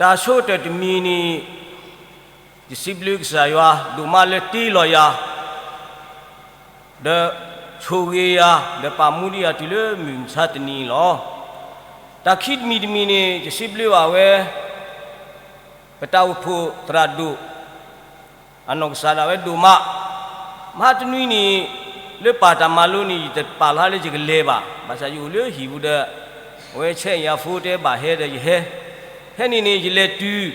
တၢ်ဆိကတၢၢ်တမံၤန့ၣ် ယစံးဘျုးကစၢ်ယွၤဒိၣ်မးလၢတ့လီၤယၤ ဒီးဆိၣ်ဂ့ၤယၤ ဒီးပာ်မူဒံးယၤတုၤလၢမုၢ်မဆါတနံၤအံၤလီၤ. တၢ်ခံတမံၤတမံၤန့ၣ် ယစံးဘျုးဘၣ်ဝဲ ပတၢ်အိၣ်ဖှိၣ်သရၣ်ဒိၣ် အနီၢ်ကစၢ်ဒၣ်ဝဲဒိၣ်မး, မဟါတနွံန့ၣ် လၢပၢ်တၢ်မၤလိန့ၣ် ယတပာ်လၢယကလဲၤဘၣ်, ဘၣ်ဆၣ်ယအိၣ်လၢဟံၣ်ပူၤဒီး အဝဲဆဲးယၤဖိတဲဘၣ်ဟဲဒီးယဟဲ, ဟဲန့ၣ်န့ၣ် ယလဲၤတုၤ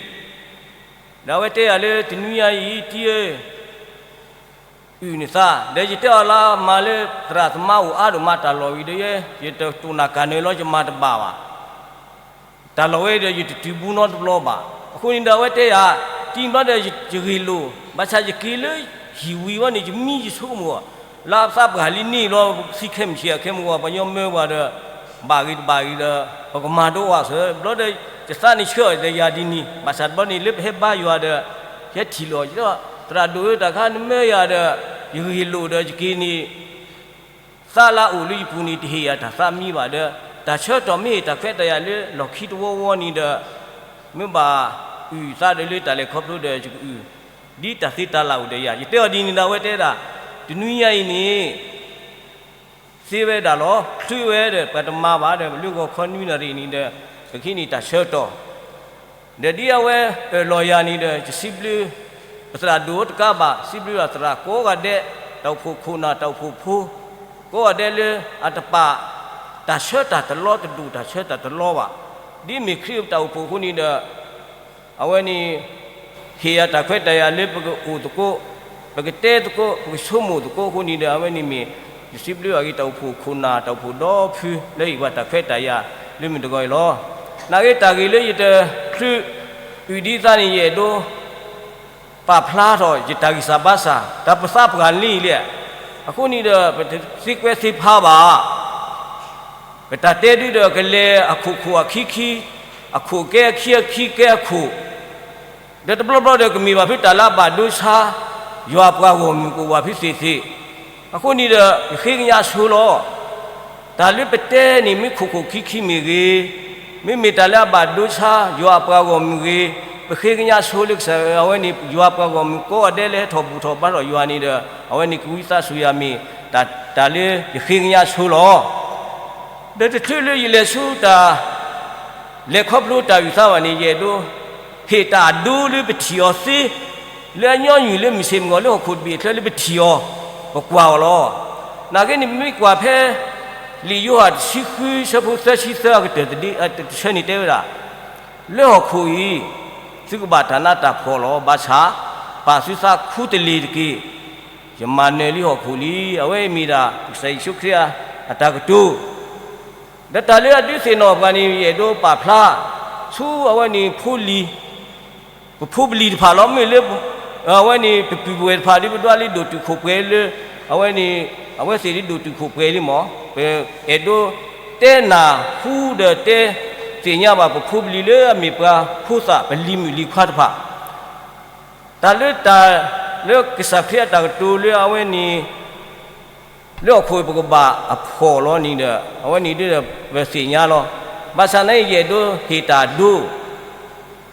ဒီးအဝဲတဲယၤလၢတနွံညါအံၤ တံၤဧၢ အုၣ်နသး, ဒီးယတဲအီၤလၢမၤလၢသရၣ်သမါအိၣ်အါဒိၣ်မး တၢ်လီၢ်ဝံၤဒီးယဲ ယတတိၢ်နီၣ်ကၢ်နၢၤလီၤ ယမၤတဘၣ်ဘၣ်. တၢ်လီၢ်ဝဲဒီးယတတုၤဘူးနီတဘျီဘၣ်. အဃိန့ၣ်ဒီးအဝဲတဲယၤ, တံၤဘျီဒီးယဂ့ၢ်လိာ်, ဘၣ်ဆၣ်ယက့ၤလၢဟံၣ်ဝံၤဝဲန့ၣ် ယမံယဆိကမိၣ်, လၢပသးပှၢ်လံန့ၣ်လီၤ သံခဲမုၢ်ဆ့ၣ်အခဲမုၢ်ဂီၤ ပှၤကညီမၢပှၤဒီး ဘၣ်ဂ့ၤတဘၣ်ဂ့ၤဒီး ပကမၤဒိးဝဲစၢၤ, ဘျီဒီး ယသးန့ၣ်ဆှၢအီၤဒီးယၤဒ်န့ၣ်, ဘၣ်ဆၣ်တဘျီန့ၣ် လၢပဟဲဘါယွၤဒီး ယဟဲထံၣ်လီၤ, ယတဲ သရၣ်ဒိၣ်ဧၢ တၢ်ခါနမၢယၤဒီး ယဂ့ၢ်လိာ်ဒီးယက့ၤန့ၣ် သးလၢအအိၣ်လၢယပူၤန့ၣ် တဟ့ၣ်ယၤတၢ်သးမံဘၣ်ဒီး တၢ်ဆၢကတီၢ်မ့ၢ်ဟ့ၣ်တၢ်ခွဲးတၢ်ယာ်လၢလီၢ်ခံတဝီဝီန့ၣ်ဒီး မ့ၢ်ဘၣ်အုၣ်သးဒီးလၢတၢ်လဲၤခီဖျိဒီးယကအုၣ် ဒ်တၢ်သ့တၢ်လၢ်အိၣ်ဒီးယၤ, ယတဲအီၤဒ်န့ၣ်ဒီးအဝဲတဲဒၣ်, တနွံညါအံၤန့ၣ် သ့ဝဲဒၣ်လီၤ, ချုးဝဲဒီး ပှၤတမၤဘၣ်ဒီး လၢဂီၤခီနွံနၣ်ရံၣ်န့ၣ်ဒီး ပကဟံးန့ၢ်တၢ်ဆၢကတီၢ် ဒီးဒ်အဝဲအၢၣ်လီၤယၤန့ၣ်ဒီး ယစံးဘျုး ပသရၣ်ဒိၣ်တကးဘၣ် စံးဘျုးဘၣ်သရၣ်ကိးဂၤဒဲး, တၢ်အိၣ်ဖှိၣ်ခိၣ်နၢ် တၢ်အိၣ်ဖှိၣ်ဖိ ကိးဂၤဒဲးလၢအတပာ် တၢ်ဆၢတၢ်တလီတဒိၣ် တၢ်ဆၢတၢ်တလီဘၣ်. ဒ်မ့ၢ်ခရံာ်တၢ်အိၣ်ဖှိၣ်အဃိန့ၣ်ဒီး အဝဲန့ၣ် ဟ့ၣ်ယၤတၢ်ခွဲးတၢ်ယာ်လၢပကအိၣ်သကိး, ပကတဲသကိး, ပကဆိကမိၣ်သကိးအဃိန့ၣ်ဒီး အဝဲန့ၣ်မ့ၢ် ယစံးဘျုးအဂ့ၢ် တၢ်အိၣ်ဖှိၣ်ခိၣ်နၢ် တၢ်အိၣ်ဖှိၣ်ဒီဖု လၢဟ့ၣ်ပှၤတၢ်ခွဲးတၢ်ယာ်လၢမုၢ်တဂီၤအံၤလီၤ. နာ်က့တၢ်ဂ့ၢ်လၢယတချုးအုၣ်ဒ်သးန့ၣ် ယအဲၣ်ဒိး ပာ်ဖျါထီၣ်ယတၢ်ဂံၢ်စၢ်ဘါစၢ် တၢ်ပသးပှၢ်လံလဲၣ်. အဃိန့ၣ်ဒီး ပတသ့ကွဲသ့ဖးဘၣ် ပတၢ်တဲဒုဒီး ကလဲၤအခိၣ်ခိၣ်အခံခံ, အခိၣ်ကဲအခံ အခံကဲအခိၣ်, ဒီးတဘျီဘျီဒီး ကမ့ၢ်ဘၣ်ဖုတၢ်လၢအဘၣ်ဒိဆါ ယွၤအပှၤဂီၢ်မုၢ်ကအိၣ်ဘၣ်ဖုသ့ၣ်သ့ၣ်, အဃိန့ၣ်ဒီး ယဃ့ကညးဆိလီၤ. တၢ်လၢပတဲန့ၣ် မ့ၢ်ခိၣ်ခိၣ်ခံခံမ့ၢ်ဂ့ၤ, မ့မ့ၢ်တၢ်လၢအဘၣ်ဒိဆါ ယွၤအပှၤဂီၢ်မုၢ်ဂ့ၤ, ပဃ့ကညးဆိလၢကစၢ်အဝဲန့ၣ် ယွၤအပှၤဂီၢ်မုၢ်ကိးဂၤဒဲးလၢဟဲထီၣ်ဘူၣ်ထီၣ်ဘါထီၣ်ယွၤန့ၣ်ဒီး အဝဲန့ၣ်ကဝံသးစူၤယၤမ့ၢ် တၢ်လၢယဃ့ကညးဆိလီၤ. ဒီးတချုးလၢယလဲၤဆူတၢ် လဲၤခီဖျိတၢ်အုၣ်သးဘၣ်န့ၣ် ယအဲၣ်ဒိး ဟ့ၣ်တၢ်အဒိလၢပထံၣ်အီၤသ့, လၢအညီနုၢ်လၢမုၢ်ဆ့ၣ်မုၢ်ဂီၤလၢဟီၣ်ခိၣ်တဘ့ၣ်အချၢလၢပထံၣ်အီၤ, ပကွၢ်အီၤလီၤ. နာ်က့န့ၣ် ပမ့ၢ်ကွၢ်ဖဲ လံာ်ယိၤဟၣ်တဆံဃု ဆၢဖိသၢဆံသၢအကတၢၢ်တဒ့ တဆၢန့ၣ်တဲဝဲဒၣ်, လၢဟီၣ်ခိၣ်အံၤ သုကဘၣ်တၢ်နးတၢ်ဖှီၣ်လီၤ. ဘၣ်ဆၣ် ပာ်သုသးခူတလ့ၤတက့ၢ်. ယမၤနၢၤလံဟီၣ်ခိၣ်လံ. အဝဲအံၤမ့ၢ်ဒၣ် ကစၢ်ယ့ၣ်ၡူးခရံာ်အတၢ်ကတိၤ ဒီးတၢ်လၢအဒုးသ့ၣ်နီၣ်ပှၤန့ၣ် ယအဲၣ်ဒိးပာ်ဖျါ ဆူအဝဲန့ၣ်ဖိလံၤ, ပဖိပလံၤတဖၣ်လီၤ. မ့ၢ်လၢ အဝဲန့ၣ် ပပုၢ်ပဝဲၢ်တဖၣ်ဒီး ပဒွးလံဒိၣ်တုာ်ခိၣ်ပှဲၤလၢ အဝဲန့ၣ် အဝဲသ့ၣ်ဒ်ဒိၣ်တုာ်ခိၣ်ပှဲၤလံမး. ပအဲၣ်ဒိးတဲနၢ်ဟူဒီးတဲသ့ၣ်ညါဘၣ် ပဖိပလံၤလၢအမ့ၢ်ပှၤဖိသၣ် ပလံၤမုၣ်လံၤခွါတဖၣ် တၢ်လၢတၢ် လၢကစၢ်ခရံာ်အတၢ်ကတိၤလၢအဝဲန့ၣ် လၢဟီၣ်ခိၣ်ပကဘၣ်အဖှီၣ်လီၤန့ၣ်ဒီး အဝဲန့ၣ်ဒ်ဒီးပသ့ၣ်ညါလီၤ. ဘၣ်ဆၣ်နာ်က့ ယအဲၣ်ဒိးဟ့ၣ်တၢ်အဒိ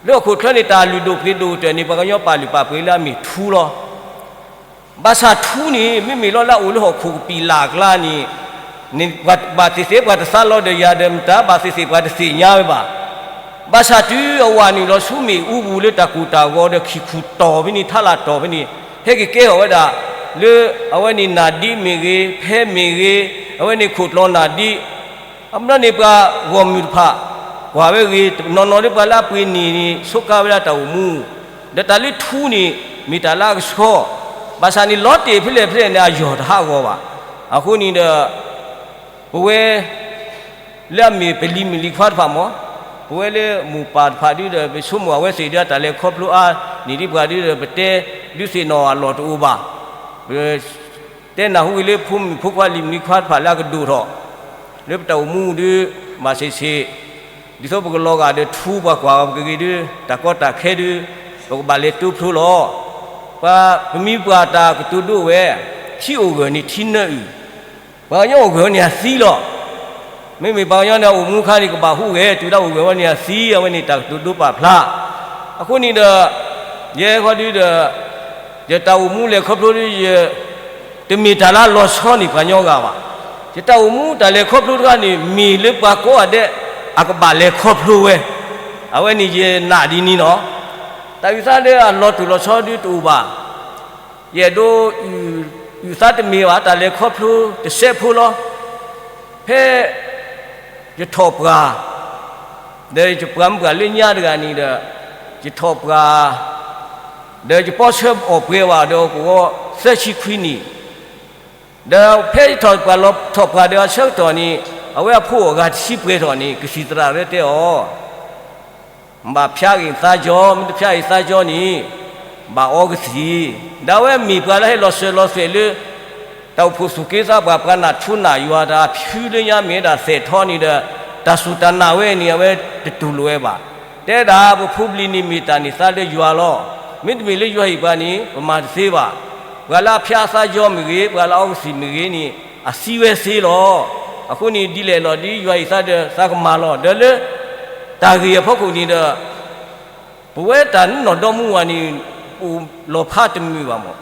လၢဟီၣ်ခိၣ်ချၢန့ၣ် တၢ်လုၢ်ဒိၣ်ပှ့ၤဒိၣ်ကတၢၢ်န့ၣ် ပှၤကညီပာ်လုၢ်ပာ်ပှ့ၤလၢအမ့ၢ်ထူလီၤ. ဘၣ်ဆၣ်ထူန့ၣ် မ့မ့ၢ်လီၤလၢအအိၣ်လၢဟီၣ်ခိၣ်ကပံာ်လၢ်အကျါန့ၣ် န့ၣ် ဘၣ်သ့ၣ်သ့ၣ်ပှၤတသးလီၤဒီးယၤဒီး မတၤဘၣ်သ့ၣ်သ့ၣ်ပှၤတသ့ၣ်ညါဝဲဘၣ်. ဘၣ်ဆၣ်တုၤအဝၤနုာ်လီၤဆူမ့ၣ်အူပူၤလၢတၢ်ကူၣ်တၢ်ဂီၤဒီး ခံၣ်ခူၣ်တီၢ်ဖဲန့ၣ် ထးလၢ်တီၢ်ဖဲန့ၣ် ဟဲက့ၤကဲထီၣ်ဝဲဒၣ် လၢအဝဲန့ၣ်နၣ်ဒံးမ့ၢ်ဂ့ၤ, ဖဲမ့ၢ်ဂ့ၤ, အဝဲန့ၣ်ခိၣ်တီနၣ်ဒံး အဘျီန့ၣ်ပှၤဂီၢ်မုၢ်တဖၣ် ကွၢ်ဝဲဂ့ၤ, တနီၤနီၤလၢပှၤလၢအပှ့ၤန့ၢ်န့ၣ် ဆိးကါဝဲဒၣ်တၢ်အိၣ်မူ, ဒီးတၢ်လၢထူန့ၣ် မ့ၢ်တၢ်လၢအကဆှီ, ဘၣ်ဆၣ်န့ၣ် လီၤတ့ၢ်ဖဲလဲၣ်ဖဲလဲၣ်န့ၣ် အယီၢ်တဟးဂီၤဘၣ်. အဃိန့ၣ်ဒီး ပဝဲ လၢအမ့ၢ်ပလံၤမုၣ်လံၤခွါတဖၣ်မး, ပဝဲလၢမိၢ်ပၢ်တဖၣ်ဒုဒီး ပဆိကမိၣ်အဝဲသ့ၣ်ဒုအတၢ်လဲၤခီဖျိအါန့ၢ်ဒံးပှၤဒုဒီး ပတဲဒုးသ့ၣ်နီၣ်အလီၢ်တအိၣ်ဘၣ်. ပတဲနၢ်ဟူဂ့ၤလၢဖိမုၣ်ဖိခွါလံၤမုၣ်လံၤခွါတဖၣ်လၢအကဒိၣ်ထီၣ် လၢပတၢ်အိၣ်မူဒု ဘၣ်ဆ့ၣ်ဆ့ၣ် ဒ်သိးပကလီၤဂာ်ဒီးထူပှၤကွၢ်အီၤပကဂ့ၤဒု တၢ်ကီတၢ်ခဲဒု ပကဘၣ်လဲၤတိဖျိလီၤ. ပှၤ ပမံၤပှၢ်တၢ်ကတိၤဒိဝဲ ထံအိၣ်ဂၢၢ်န့ၣ်ထံနၢအုၣ်, ပှၤကညီအိၣ်ဂၢၢ်န့ၣ်အသံလီၤ. မ့မ့ၢ်ပှၤကညီန့ၣ် အအိၣ်မူအခါန့ၣ် ကဘၣ်ဟူးဂဲၤ တုၤဒၣ်အိၣ်ဂဲၤဝဲန့ၣ် အသံအဝဲန့ၣ် တၢ်ကတိၤဒိပာ်ဖျါ. အဃိန့ၣ်ဒီး ယဲခီဒုဒီး ယတၢ်အိၣ်မူလဲၤခီဖျိဒု ယ တမ့ၢ်တၢ်လၢအလီၤဆီန့ၢ်ပှၤကညီဂၤဘၣ်. ယတၢ်အိၣ်မူတၢ်လဲၤခီဖျိတခါန့ၣ် မ့ၢ်လၢပှၤကိးဂၤဒဲး အကဘၣ်လဲၤခီဖျိဝဲ. အဝဲန့ၣ်ယနာ်ဒ်န့ၣ်လီၤ. တၢ်အုၣ်သးလၢအလီၤတိၢ်လီၤဆီဒုတအိၣ်ဘၣ်. ယအဲၣ်ဒိး အုၣ်သးတမ့ၢ်ဘၣ် တၢ်လဲၤခီဖျိတစဲးဖိလီၤ. ဖဲ ယထီၣ်ပှၢ် ဒီးယပှၤမုၣ်ပှၢ်လၢညါတဂၤန့ၣ်ဒီး ယထီၣ်ပှၢ် ဒီးယပီဆၢအီၣ်ပှဲၤဘၣ်ဒီးကဝီၤ သၢဆံခွံနံၣ်, ဒီးဖဲယထီၣ်ပှၢ်လီၤထီၣ်ပှၢ်ဒီးအဆၢကတီၢ်န့ၣ် အဝဲအဖိအဂၤတဆံပှဲၤထီၣ်န့ၣ် ကသံၣ်သရၣ်ရဲတဲအီၤ ဘၣ်ဖျါဂ့ၤသးကၠီ, မ့ၢ်တဖျါဂ့ၤသးကၠီန့ၣ် ဘၣ်အီကသံၣ်. ဒီးအဝဲမ့ၢ်ပှၤလၢဟဲလီၤစၢၤလီၤသွဲၣ်လၢ တၢ်အိၣ်ဖှိၣ်သူၣ်က့သးပှၢ် ပှၤနၢ်ထူနၢ်ယွၤ တၢ်ဖၠူလၢညါမ့ၢ်ဒၣ်သဲးထီန့ၣ်ဒီး တၢ်စူၢ်တၢ်နာ်ဝဲန့ၣ် အဝဲတတူၢ်လိာ်ဝဲဘၣ်. တဲဒၣ်ပဖိပလံၤန့ၣ်မ့ၢ်တၢ်န့ၢ်သါလၢယွၤလီၤ. မ့တမ့ၢ်လၢယွၤဟ့ၣ်ပှၤန့ၣ် ပမၤတသ့ဘၣ်. ပှၤလၢအဖျါသးကၠီမ့ၢ်ဂ့ၤ ပှၤလၢအအီကသံၣ်မ့ၢ်ဂ့ၤန့ၣ် အသံဝဲသ့လီၤ. အဃိန့ၣ်ဒ်လဲၣ်လီၤ ဒ်ယွၤဟ့ၣ်သးဒီးသးကမၤလီၤ. ဒီးလၢ တၢ်ဂ့ၢ်အဖီခိၣ်န့ၣ်ဒီး ပဝဲတၢ်နီၢ်ဒီမါဝၤန့ၣ် အိၣ်လီၤဖးတမုာ်ဘၣ်မး.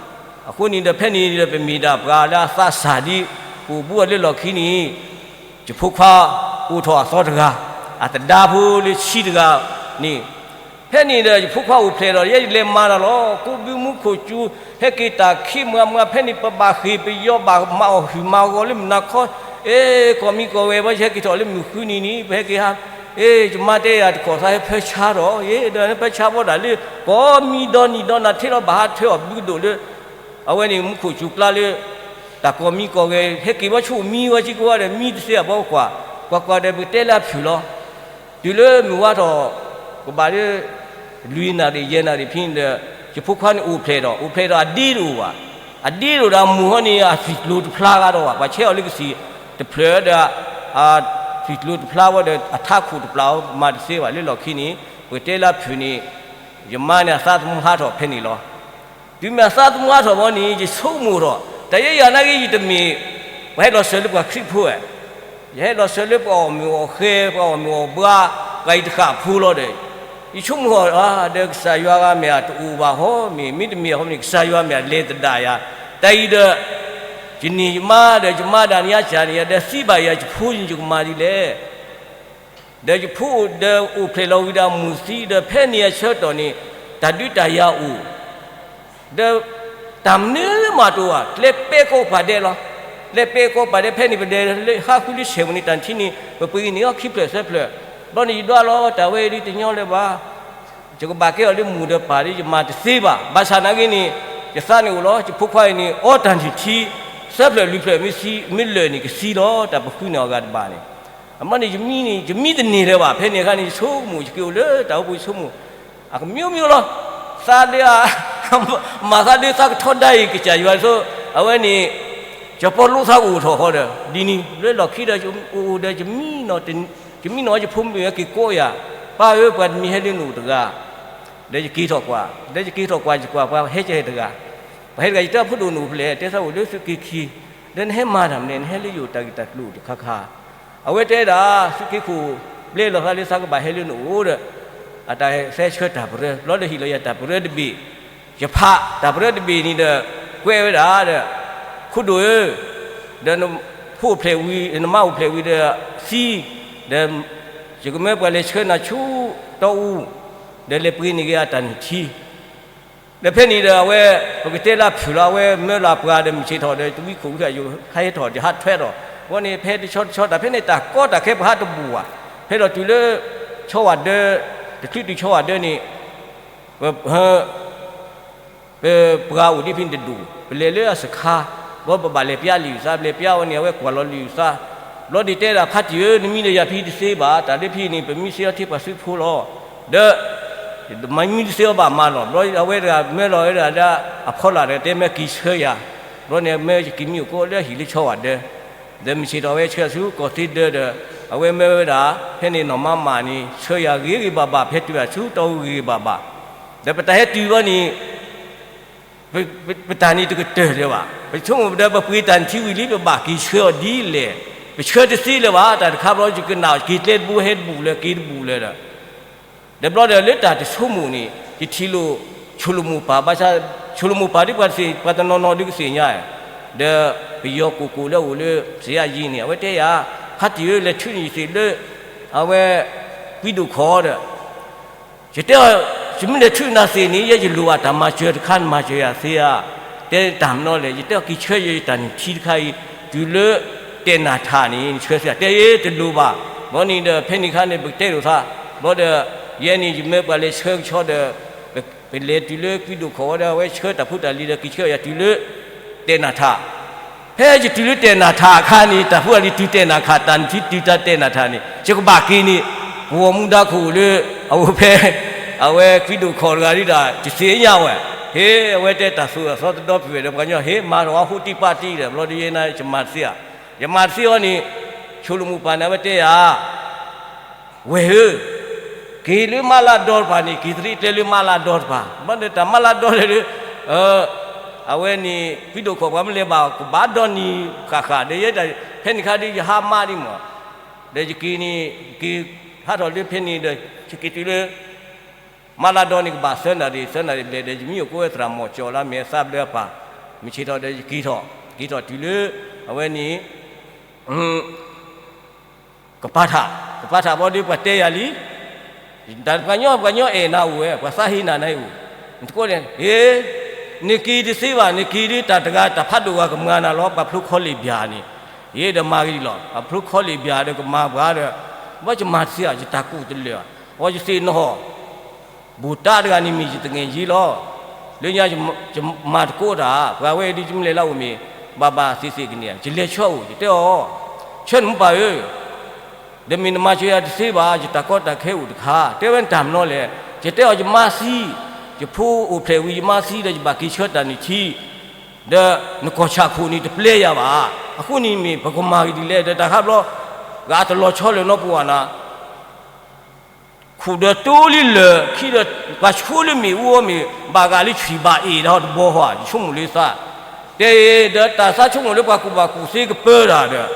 အဃိန့ၣ်ဒီးဖဲန့ၣ်ဒီး ပမ့ၢ်ဒၣ်ပှၤလၢအသးစၢ်ဒ် ပအိၣ်ဘူးအီၤလၢလီၢ်ခံန့ၣ် ယဖိခွါအိၣ်ထီၣ်အသီတဂၤ, အသဒါဖိလၢဆံတဂၤန့ၣ်, ဖဲန့ၣ်ဒီးယဖိခွါအိၣ်ဖျဲၣ်ဒီး ယဲယလဲၤမၤတၢ်လီၤ. ကိးဘုမူခိၣ်စူၤ ဟဲက့ၤတၢ်ခံမွၤမွၤ ဖဲန့ၣ်ပဘၣ်ဃ့ၢ်ပယီၤဘၣ်မၤအီၣ်ဟုၣ်မၤဂီၤလၢမုၢ်နၤခီ, အဲ ကီၢ်မံကီၢ်ဂဲၤ ပှၤဟဲက့ၤထီၣ်လၢမုၢ်ဃုနံၤန့ၣ် ပဟဲက့ၤဟး အ့ ယမါတဲယၤတခီၣ်သးဟဲဖၢဆါထီၣ်, ယဲဒီးနဖၢဆါဘီဒၣ်လၢ ကိးမံၤဒီနံၤဒီနၤ ထဲလီၤဘၣ်ဟးထွဲအီၣ်ဘုကဒိၣ်လၢ အဝဲန့ၣ်မူခိၣ်စူၤကျါလၢ တၢ်ကီၢ်မံကီၢ်ဂဲၤ ဟဲက့ၤဘီဆိၣ်မံဝဲက့ၤကဝဲဒီး မံတသ့အဘီကွၢ်, ကွၢ်ကွၢ်ဒီးပကတဲလၢအဖုၣ်လီၤ. တုၤလၢမုၢ်ဝါထီၣ် ကဘၣ်လၢ လွံၢ်နၣ်ရံၣ်ယဲၢ်နၣ်ရံၣ်ဖဲန့ၣ်ဒီး ယဖိခွါန့ၣ်အိၣ်ဖျဲၣ်ဒီး အိၣ်ဖျဲၣ်ဒီးအဒ့တအိၣ်ဘၣ်. အဒ့တအိၣ်ဒီးအမိၢ်ဟီန့ၣ် အသွံၣ်ကျိၤတဖျါဂၤဒီးဘၣ်. ပှၤဆဲးအီၤလၢကသံၣ်တဖျၢၣ်ဒီး အသွံၣ်ကျိၤတဖျါဝဲဒီး အထးခိၣ်တပျၢ်အီၤ မၤတသ့ဘၣ်လၢလီၢ်ခံန့ၣ် ပကတဲလၢအဖုၣ်န့ၣ် ယမါန့ၣ်အသးသမူဟးထီၣ်ဖဲန့ၣ်လီၤ. တုၤမ့ၢ်အသးသမူဟးထီၣ်ဘီန့ၣ် ယဆိကမိၣ်ထီၣ် တၢ်ယဲယၤနာ်က့ ယတမ့ၢ် ပှၤဟဲလီၤစၢၤလၢပှၤခရံာ်ဖိဧါ, ယဟဲလီၤစၢၤလၢပှၤအီၣ်မုာ်အီၣ်ဃဲ ပှၤအီၣ်မုာ်အီၣ်ဘှါ ပှၤအံၤတဃၣ်ဖိလီၤဒီး ယဆိကမိၣ်ထီၣ် ဒီးကစၢ်ယွၤဂၤမ့ၢ်တအိၣ်ဘၣ်ဟီမ့ၢ် မ့တမ့ၢ်ဟီမ့ၢ် ကစၢ်ယွၤမ့ၢ်လဲၤသဒၣ်ယၤ တၢ်အံၤဒီး ယန့ၢ်ယမါဒီး ယမါဒၣ်ညါစၢ်န့ၣ် ဒီးသံဘၣ်ယၤ ယဖိန့ၣ် ယကမၤဒ်လဲၣ်. ဒီးယဖိအိၣ်ဒီးအိၣ်ဖျဲၣ်လီၤဝံၤဒီးအမိၢ်သံဒီး ဖဲန့ၣ်အဆၢကတီၢ်န့ၣ် တၢ်ဒုးတၢ်ယၤအိၣ် ဒီးတၢ်မနုၤမးတအိၣ်ဘၣ် ကျဲပဲကိးပှၤဒဲးလီၤ. ကျဲပဲကိးပှၤဒဲး ဖဲန့ၣ်ပဒဲးလၢဟးဃုလၢဆဲးမုၢ်န့ၣ် တၢ်ထံန့ၣ် ပပှ့ၤန့ၢ်အီၤခံဖျၢၣ်သၢဖျၢၣ်, ဘျီန့ၣ်ယဒွးလီၤ တၢ်ဝဲအံၤဒ်တညီလၢၤဘၣ်. ယကဘၣ်ကဲအီၤလၢမိၢ်ဒီးပၢ်ဒီး ယမၤတသ့ဘၣ်. ဘၣ်ဆၣ်နာ်က့န့ၣ် ယသးန့ၣ်အိၣ်လီၤ ယဖိခွါအံၤန့ၣ် အီတၢ်နုၢ်ထံ သၢဖျၢၣ်လွံၢ်ဖျၢၣ်မ့ၢ်သံ မ့ၢ်လၢာ်န့ၣ် ကသံလီၤ တၢ်ပဃုန့ၢ်အီၤဂၤတဘၣ်န့ၣ် အမ့ၢ်န့ၣ် ယမံန့ၣ် ယမံတန့ၢ်လၢၤဘၣ်. ဖဲန့ၣ်အခါန့ၣ် ယဆိကမိၣ် ယက့ၤအိၣ်လၢတၢ်အိၣ်ဖှိၣ်ယဆိကမိၣ် အကမံမံလီၤ. သးဒ် မၤသးဒ်သးကထီဒါအံၤ ကစၢ်ယွၤဆိ အဝဲန့ၣ် စီၤပီလူးသးကအိၣ်ထီၣ်ဃီဒီး ဒ်န့ၣ် လၢလီၢ်ခံဒီး အိၣ်ဒီး ယမံနီၤ ယဖိမုၣ်က့ၤကိးယၤ ပၢ်ဧၢ ပှၤတမံၤဟဲလၢနအိၣ်တဂၤ ဒီးယက့ၤထီၣ်ကွၢ် ဒီးယက့ၤထီၣ်ကွၢ် ယကွၢ်ပှၤဟဲကဲတဂၤ ပှၤဟဲတဂၤ ယတဲ ဖိဒိၣ်နအိၣ်ဖဲလဲၣ် တဲသးအိၣ်လၢသုးက့ခံ ဒီးနဟဲမၤတၢ်မနုၤလဲၣ် နဟဲလၢယအိၣ်တၢ်ဂ့ၢ်တၢ်ကျိၤတခါခါ အဝဲတဲဒၣ် သုးက့ခိၣ် ဘျဲလီၤသးလၢသးကဘၣ်ဟဲလၢနအိၣ်ဒီး အတၢ်ဟဲဆှၢတၢ်ပရၢ ဘျီဒီးဟ့ၣ်လီၤယၤတၢ်ပရၢတဘ့ၣ် ယဖးတၢ်ပရၢတဘ့ၣ်န့ၣ်ဒီး ကွဲးဝဲဒၣ်ဒီး ခိၣ်ဒိၣ်ဧၢ ဒီးနဖိအိၣ်ဖျဲၣ်ဝံၤ နမါအိၣ်ဖျဲၣ်ဝံၤဒီးသံ ဒီးယကမၢပှၤလဲၤဆှၢနၤဆူတီအူ ဒီးလဲၤပှ့ၤန့ၢ်က့ၤအတၢ်နုၢ်ထံ ဒီးဖဲန့ၣ်ဒီးအဝဲ ပကတဲလၢအဖုၣ်လီၤ အဝဲမၢလီၤအပှၤဒီးမုၢ်ဆ့ၣ်ထီၣ်ဒီးတဝံခိၣ်ဝံခါယိာ်ဟးဟဲထီၣ် ယဟးထွဲထီၣ် အဃိန့ၣ် ဖဲတဆီတဆီတၢ်ဖဲန့ၣ် တၢ်ကီတၢ်ခဲပှၤဟးတဘူၣ်ဘၣ် ဖဲလီၤတုၤလၢ ဆီဝၣ်ဒၢ တချုးတုၤဆီဝၣ်ဒၢန့ၣ် ပ ပပှၤအိၣ်ဒ်ဖဲန့ၣ်တဒူၣ် ပလဲၤလၢအစခါ ဘျီပဘၣ်လဲၤပျါလံာ်သး ပလဲၤပျါဝဲန့ၣ် အဝဲကွၢ်လီၤလံာ်သး ဘျီဒ်တဲဒၣ် ဖါတံၢ်ဧၢ နမံဒီးယၤဖဲတသ့ဘၣ် တၢ်လၢဖဲန့ၣ် ပမံသ့အီၤထဲပှၤသုးဖိလီၤ ဒီး မံမံတသ့အီၤဘၣ်မးလီၤ ဘျီအဝဲတဂၤမၢလီၤဝဲဒၣ်ဒီး အဖီလာ်ဒီးတဲမၢက့ၤဆှၢယၤ ဘျီန့ၣ်မၢယက့ၤမံအိၣ်ကိးလၢအဟံၣ်လၢဆီဝၣ်ဒၢ ဒီးမုၢ်ဆ့ၣ်ထီၣ်ဝဲဆှၢဆူကီၢ်သ့ဒၢဒီး အဝဲမၢဝဲဒၣ် ဖဲန့ၣ်နီၢ်မါမးန့ၣ် ဆှၢယၤဂ့ၤဂ့ၤဘၣ်ဘၣ် ဖဲတုၤအဆူတီအူဂ့ၤဂ့ၤဘၣ်ဘၣ် ဒီးပတၢ်ဟဲတုၤဘျီန့ၣ် ပတၢ်န့ၣ်တကတၢၢ်လၢၤဘၣ် ပဆိကမိၣ်ဒီးပပှ့ၤတၢ်နုၢ်ထံဝံၤလံ ပဘၣ်က့ၤဆှၢအီၤဒ်လဲၣ် ပဆှၢတသ့လၢၤဘၣ် တၢ်တခါဘျီ ယကနၣ်က့ၤကျဲတဘိဟဲတဘူၣ်လၢၤ က့ၤတဘူၣ်လၢၤဒီး ဒီးဘျီဒီးလၢတၢ်တဆိကမိၣ်န့ၣ် ယထံၣ်လိာ်ဆိၣ်လိာ်မိၢ်ပၢ် ဘၣ်ဆၣ် ဆိၣ်လိာ်မိၢ်ပၢ်ဒ်ပှၤတသ့ၣ် ပှၤတနီၤနီၤဒ်ကသ့ၣ်ညါ ဒီးပယီၤကိၢ်ကိၢ်လၢအအိၣ်လၢ စယၤယံၤန့ၣ် အဝဲတဲယၤ ခါတံၢ်ဧၢ လဲၤထုးန့ၢ်ယသ့ၣ်လၢ အဝဲ ကွံဒိၣ်ခီၣ်ဒီး ယတဲအီၤ ယမ့ၢ်လဲၤထုးနၤသ့ၣ်န့ၣ် ယဲယလိၣ်ဘၣ်တၢ်မၤစၢၤတခါ နမၤစၢၤယၤသ့ဧါ. တဲတၢ်မနီၤလဲၣ် ယတဲအီၤ က့ၤဆှၢယတၢ်နုၢ်ထံတခါအံၤ တုၤလၢ တဲာ်နၢ်ထၣ်န့ၣ် နဆှၢသ့ဧါ. တဲယတလိၣ်ဘၣ်. ဘျီန့ၣ်ဒီး ဖဲန့ၣ်ခါန့ၣ် ပကတဲလိာ်သး ဘျီဒီး ယဲန့ၣ် ယမၢပှၤလဲၤဆှၢကဆီဒီး ပလဲၤတုၤလၢကွံဒိၣ်ခီၣ်ဝဲဒီး အဝဲဆှၢတၢ်ဖိတၢ်လံၤဒီး က့ၤဆှၢယၤတုၤလၢ တဲာ်နၢ်ထၣ် ဖဲယတုၤလၢတဲာ်နၢ်ထၣ်အခါန့ၣ် တၢ်ဖိတၢ်လံၤတုၤတဲာ်နၢ်ထၣ် တၢ်နုၢ်ထံတုၤတၢ်တဲာ်နၢ်ထၣ်န့ၣ် ယကဘၣ်က့ၤန့ၣ် ပဂီၢ်မူဒါခိၣ်လၢ အအိၣ်ဖဲ အဝဲကွံဒိၣ်ခီၣ်တဂၤဒ်ဒီး ယသ့ၣ်ညါဝဲ ဟ့ အဝဲတဲတၢ်သိၣ်အသီတဒီပုၢ်ဝဲၢ်ဒီး ပှၤကညီ ဟ့ မၤထီၣ်ဝဲဟိတံၢ်ပာ်တံၢ်ဒီး ဘျီဒီးယဲန့ၣ် ယမၤတသ့ဧါ. ယမၤတသ့အီၤန့ၣ် ဆိၣ်လိာ်မိၢ်ပၢ်န့ၣ် အဝဲတဲယၤ ဝဲၢ်ဧၢ, က့ၤလၢမးလးဒီတပၤန့ၣ် က့ၤသရံးကျဲလၢမးလးဒီတပၤ, ဘၣ်ဒီးတၢ်မးလးဒီလဲၣ်လၢ အဝဲန့ၣ် ကွံဒိၣ်ခီၣ်ပှၤမ့ၢ်လဲၤဘၣ် ကဘၣ်ဒီနံၤဃၣ်ဃၣ် ဒီးယဲဒၣ် ဖဲန့ၣ်ခါဒီး ယဟါမးဒံးမး, ဒီးယက့ၤန့ၣ် က့ၤဟးထီၣ်လၢဖဲန့ၣ်ဒီး ယက့ၤတုၤလၢ မးလးဒီန့ၣ် ကဘၣ်သၢနၣ်ရံၣ် သၢနၣ်ရံၣ်ဘျဲၣ်ဒီး ယမံအိၣ်ကိးဝဲသရၣ်မီၢ်ကၠီလၢမဲာ်သးဘျၢအပၢ်, မုၢ်ဆ့ၣ်ထီၣ်ဒီးယက့ၤထီၣ်, က့ၤထီၣ်တုၤလၢ အဝဲန့ၣ် ကပၤထး, ကပၤထးဘျီဒီး ပှၤတဲယၤလံ, တၢ်ပှၤညီ ပှၤညီအဲၣ်နၤအိၣ်ဝဲ ပှၤသးဟ့နၤန့ၣ်အိၣ်, နတကိးန့ၣ် ဟ့, နက့ၤတသ့ဘၣ် နက့ၤဒီးတၢ်တဂၤ တၢ်ဖးဒိၣ်ဂၤကမၤနၤလီၤ ပှၤဖျိခီလ့ၣ်ဘၠၣ်န့ၣ်, ယဲဒီးမၤဂ့ၤလီၤ ပှၤဖျိခီလ့ၣ်ဘၠၣ်ဒီးကမၤပှၤဒီး, ဘၣ်ယမၤတသ့ဧါ ယတၢ်ကူၣ်တလၢာ်, အဝဲယသ့ၣ်နီၣ် ဘူးတၢ်တဂၤန့ၣ်မ့ၢ်ယတငဲၢ်ယ့လီၤ. လၢညါယမၤတကိးတၢ် ပှၤဝဲအံၤဒ်ယမ့ၢ်လဲၤလၢအအိၣ်မ့ၢ် ဘၣ်ဘၣ်သ့ၣ်သ့ၣ်ကန့ၣ် ယလဲၤဆၢအအိၣ် ယတဲအီၤ, ဆၢနမူပၢ်ဧၢ, ဒီးမ့ၢ်နမၤစၢၤယၤတသ့ဘၣ် ယတၢ်ကီတၢ်ခဲအိၣ်တခါ တဲဝဲနတၢ်မနီၤလဲၣ်, ယတဲအီၤယမါသံ, ယဖိအိၣ်ဖျဲၣ်ဝံၤယမါသံဒီး ယဘၣ်က့ၤဆှၢတၢ်နုၢ်ထံ, ဒီးနကီၢ်ဆၣ်ခိၣ်န့ၣ်တပျဲယၤဘၣ်, အဃိန့ၣ်မ့ၢ်ပကမၤဂ့ၤဒ်လဲၣ် ဒီးတၢ်ခါဘျီ ဂၤတလီၤဆီလၢၤနီတပူၤဘၣ်နၤ ခိၣ်ဒီးတိလံလၢာ်ခံဒီး ပှၤဆိလၢမ့ၣ်အူအီၤမ့ၢ် ဘၣ်ဂာ်လၢဆံၣ်ဘၣ်အ့ၣ်ဒီးတဘီဃီ ယဆိကမိၣ်လၢသး, တဲဒီးတၢ်သးဆိကမိၣ်လၢပှၤကူၣ်ဘၣ်ကူၣ်သ့ကပၢတၢ်ဒီး,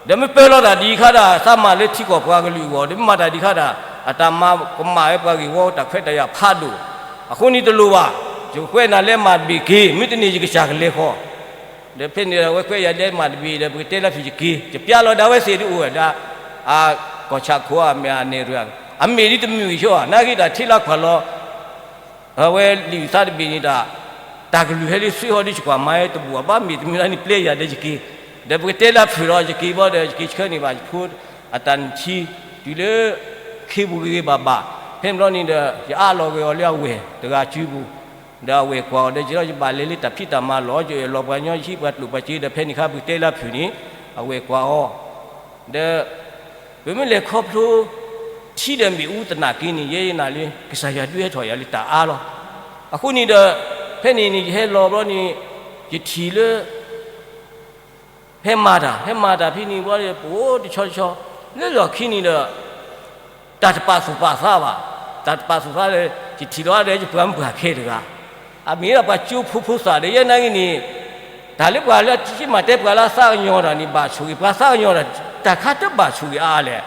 ဒီးမ့ၢ်ပၢလီၤတၢ်ဒ်ခါဒၣ် သးမၤလၢထံကီၢ်ပှၤကလုာ်အဂီၢ် ဒီးမ့ၢ်မၤတၢ်ဒ်ခါဒၣ် အတၢ်မၤကမၣ်ဝဲပှၤဂ့ၢ်ဝီတၢ်ခွဲးတၢ်ယာ်ဖးဒိၣ်, အဃိန့ၣ်တလိၣ်ဘၣ်, ယကွဲးနၤလဲၤမၤတဘ့ၣ်က့ၤ မ့ၢ်တန့ၢ်ယကစၢ်ကလဲၤဃီ ဒီးဖဲန့ၣ်ဒီး အဝဲကွဲးယၤလဲၤမၤတဘ့ၣ်ဒီး ပကတဲလၢဖုၣ်ယက့ၤ ယပျါလီၤဒၣ်ဝဲသ့ၣ်ဒ်အိၣ်ဝဲဒၣ်, အကီၢ်ဆၣ်ခိၣ်အမဲာ်အနဲၣ်ရၢ, အမ့ၢ်ဒ်တမုာ်ဂ့ၤဆိဧါ နာ်က့တၢ်ထံၣ်လၢခွၢ်လီၤ, အဝဲလံာ်သးတဘ့ၣ်န့ၣ်တၢ်, တၢ်ကလုၢ်ဟဲလၢသုဟီဒ်ယကွၢ်မၤဝဲတဘူၣ်အဘၣ် မ့ၢ်တမုာ်လၢန့ၣ်ပျဲယၤဒီးယက့ၤ, ဒီးပကတဲလၢဖုၣ်လီၤ ယက့ၤဘျီဒီး ယက့ၤဆှၢန့ၢ်ဘၣ်ယဖိ, အတၢ်နုၢ်ထံ, တုၤလၢ, ခ့ပူၤဂ့ၤဂ့ၤဘၣ်ဘၣ်, ဖဲန့ၣ်ဘျီန့ၣ်ဒီး ယအးလီၤဂ့ၤအီၤလၢအဝဲၢ်တဂၤစုပူၤ ဒီးအဝဲၢ်ကွၢ်အီၤဒီး ယဒီးယဘၣ်လဲၤလၢတၢ်ဖံးတၢ်မၤလီၤ ယအၢၣ်လီၤပှၤကညီ ယဟံးပှၤကျိၣ်ပှၤစ့ဒီး ဖဲန့ၣ်ခါပကတဲလၢဖုၣ်န့ၣ်, အဝဲၢ်ကွၢ်အီၤ, ဒီး, ပမ့ၢ်လဲၤခီဖျိ, ထံဒီးမ့ၣ်အူသနာ်က့န့ၣ် ယဲယနာ်လၢ ကစၢ်ယွၤဒုးဟဲထီၣ်ယၤလၢတၢ်အါလီၤ, အဃိန့ၣ်ဒီး, ဖဲန့ၣ်န့ၣ် ယဟဲလီၤဘျီန့ၣ်, ယထံၣ်လၢ ဟဲမၤတၢ် ဟဲမၤတၢ်ဖဲန့ၣ်ဘျီဒီး ပအိၣ်တဆီတဆီ, လၢလီၢ်ခံန့ၣ်ဒီး, တၢ်တပာ်သူၣ်ပာ်သးဘၣ်, တၢ်တပာ်သူၣ်သးဒီး ယထံၣ်လီၤဒီး ယပှၤမုၣ်ပှၢ်ခဲတဂၤ, အမ့ၢ်ဒၣ်ပှၤကၠိဖိဖိသၣ်ဒီး ယဲနာ်က့န့ၣ်, တၢ်လၢပှၤလၢအထံၣ်မၤတဲပှၤလၢအသးကညီၤတၢ်န့ၣ် ဘၣ်ဆိၣ်ဂ့ၤ ပှၤသးကညီၤတၢ်, တၢ်ခါတဘၣ်ဆိၣ်ဂ့ၤအါအါလဲၣ်,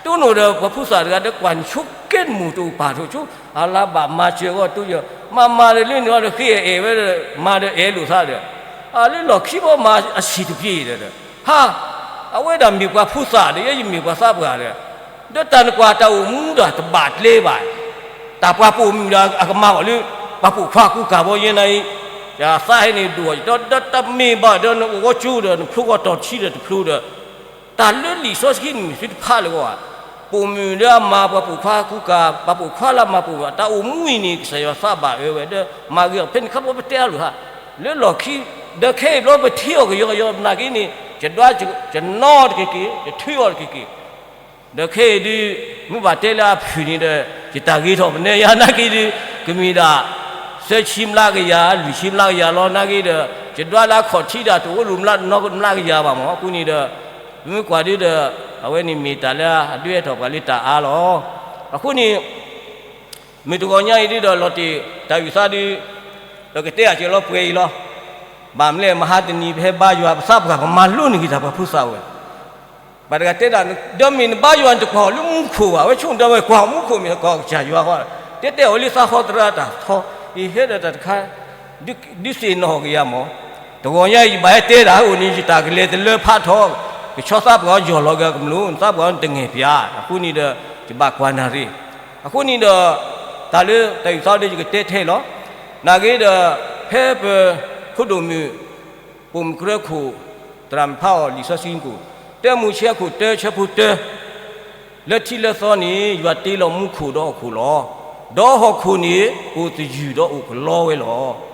တိၢ်နီၣ်ဒီးပှၤဖိသၣ်တဂၤဒီး ကွၢ်နဆိကဲတမုၢ်တအိၣ်ပာ်ထီၣ်ဆိ, အလၢဘၣ်မၤစၢၤဂီၢ်တိၢ်ယီၤ, မၤမၤဒီးလၢန့ၣ်အီၤဒီးဃ့အဲၣ်ဝဲဒီး မၤဒီးအဲၣ်လိာ်သးဒီး, အလၢလီၢ်ခံဘီမၤအဆံၣ်တပျ့ၤဒီး, ဟါ, အဝဲဒၣ်မ့ၢ်ပှၤဖိသၣ်ဒီး ယဲယမ့ၢ်ပှၤသးပှၢ်ဒီး, ဒီးတၢ်နကွၢ်တၢ်အိၣ်မူဒီးတဘၣ်ကျဲဘၣ်, တၢ်ပှၤပိာ်မုၣ်ဒီးအကမၤအီၤလၢ, ပှၤပိာ်ခွါကူကၤဘီယဲနာ်အံၤ, ယသးဟဲန့ၣ်ဒိၣ်အီၤ ဒီးတမ့ၢ်ဘၣ်ဒီးနအိၣ်ဂီၢ်ကၠိဒီး နဖျိဂီၢ်တီၤတဆံဒီးတဖျိဒီး, တၢ်လၢလံာ်စီဆှံန့ၣ်မ့ၢ်သုတဖးလၢၤဂီၢ်ဧါ, ပိာ်မုၣ်လၢအမၤပှၤပိာ်ခွါကူကၤ ပှၤပိာ်ခွါလၢအမၤပိာ်မုၣ် တၢ်အိၣ်မူအံၤန့ၣ် ကစၢ်ယွၤသးဘၣ်အၢဝဲဒီး မၤဂ့ၤအီၤ ဖဲန့ၣ်ခါဘီပတဲအါလိာ်ဟါ, လၢလီၢ်ခံ, ဒီးခဲအံၤဘျီပထံၣ်အီၤကယီကယီနာ်က့န့ၣ် ယဒွး, ယနီတက့ၢ်က့ၢ် ယထုးအီၤတက့ၢ်က့ၢ် ဒီးခဲအံၤဒုး, မ့ၢ်ဘၣ်တဲလၢအဖုၣ်န့ၣ်ဒီး, ယတၢ်ဂ့ၤထီၣ်ပနဲယၤနာ်က့ဒုး, ကမ့ၢ်ဒၣ်, သၢဆံမျးကယၤ လွံၢ်ဆံမျးကယၤလီၤနာ်က့ဒီး, ယဒွးလၢအခီၣ်ထံးဒၣ်တအိၣ်လိာ်မျးကယၤဘၣ်မး အဃိန့ၣ်ဒီး, ပမ့ၢ်ကွၢ်ဒုးဒီး, အဝဲန့ၣ်မ့ၢ်တၢ်လၢအဒုးဟဲထီၣ်ပှၤလၢတၢ်အါလီၤ. အဃိန့ၣ် မုၢ်တဂီၤညါအံၤဒုးဒီးလီၤတံၢ်တၢ်အုၣ်သးဒုး, ဒီးကတဲအစၢၤလီၤပှဲၤအံၤလီၤ. ဘၣ်မနုၤလဲၣ် မဟါတနံၤပဟဲဘါယွၤပသးပှၢ် ပမၤလိန့ၢ်က့ၤတၢ်ပှၤဖိသၣ်ဝဲ, ဘၣ်တဂၤတဲဒၣ်, ဒီးမ့ၢ်နဘါယွၤန့ၣ်တကွၢ်အီၤလၢမူခိၣ်ဘၣ်, အဝဲဆိကမိၣ်ဒီးဝဲကွၢ်အီၤမူခိၣ်မ့ၢ်တကွၢ်အီၤကစၢ်ယွၤဃီ, တဲတဲအီၤလၢသးဟီသရၣ်တၢ်ထီ, ယဟဲဒီးတၢ်တခါ, ဒုးသ့ၣ်နီၣ်က့ၤယၤမး, တဂီၤညါအံၤယဘၣ်ဟဲတဲဒၣ်အိၣ်န့ၣ် ယတၢ်ကလဲၤတလၢဖးထီ, ကဆီသးပှၢ်အီၤယီၢ်လီၤက့ၤအကမျၢၢ်, နသးပှၢ်အီၤတငဲၢ်ပၠး, အဃိန့ၣ်ဒီး ယဘၣ်ကွၢ်နၢ်ရ့ၣ်, အဃိန့ၣ်ဒီး တၢ်လၢတၢ်အုၣ်သးဒီးယကတဲထဲလီၤ, နာ်က့ဒီး ဖဲပ ခိၣ်ဒိၣ်မုၣ် ပိာ်မုၣ်ကရၢခိၣ် သရၣ်မုၣ်ဖးအီၤလံာ်စီဆှံကိၣ်, တၢမိၤၡ့အခိၣ်တၢဆၢဖိတၢ, လၢထံးလၢသီန့ၣ် ယွၤတ့လီၤမူခိၣ်ဒီးဟီၣ်ခိၣ်လီၤ. ဒီးဟီၣ်ခိၣ်န့ၣ်အိၣ်သယုၢ်ဒီးအိၣ်ကလီဝဲလီၤ.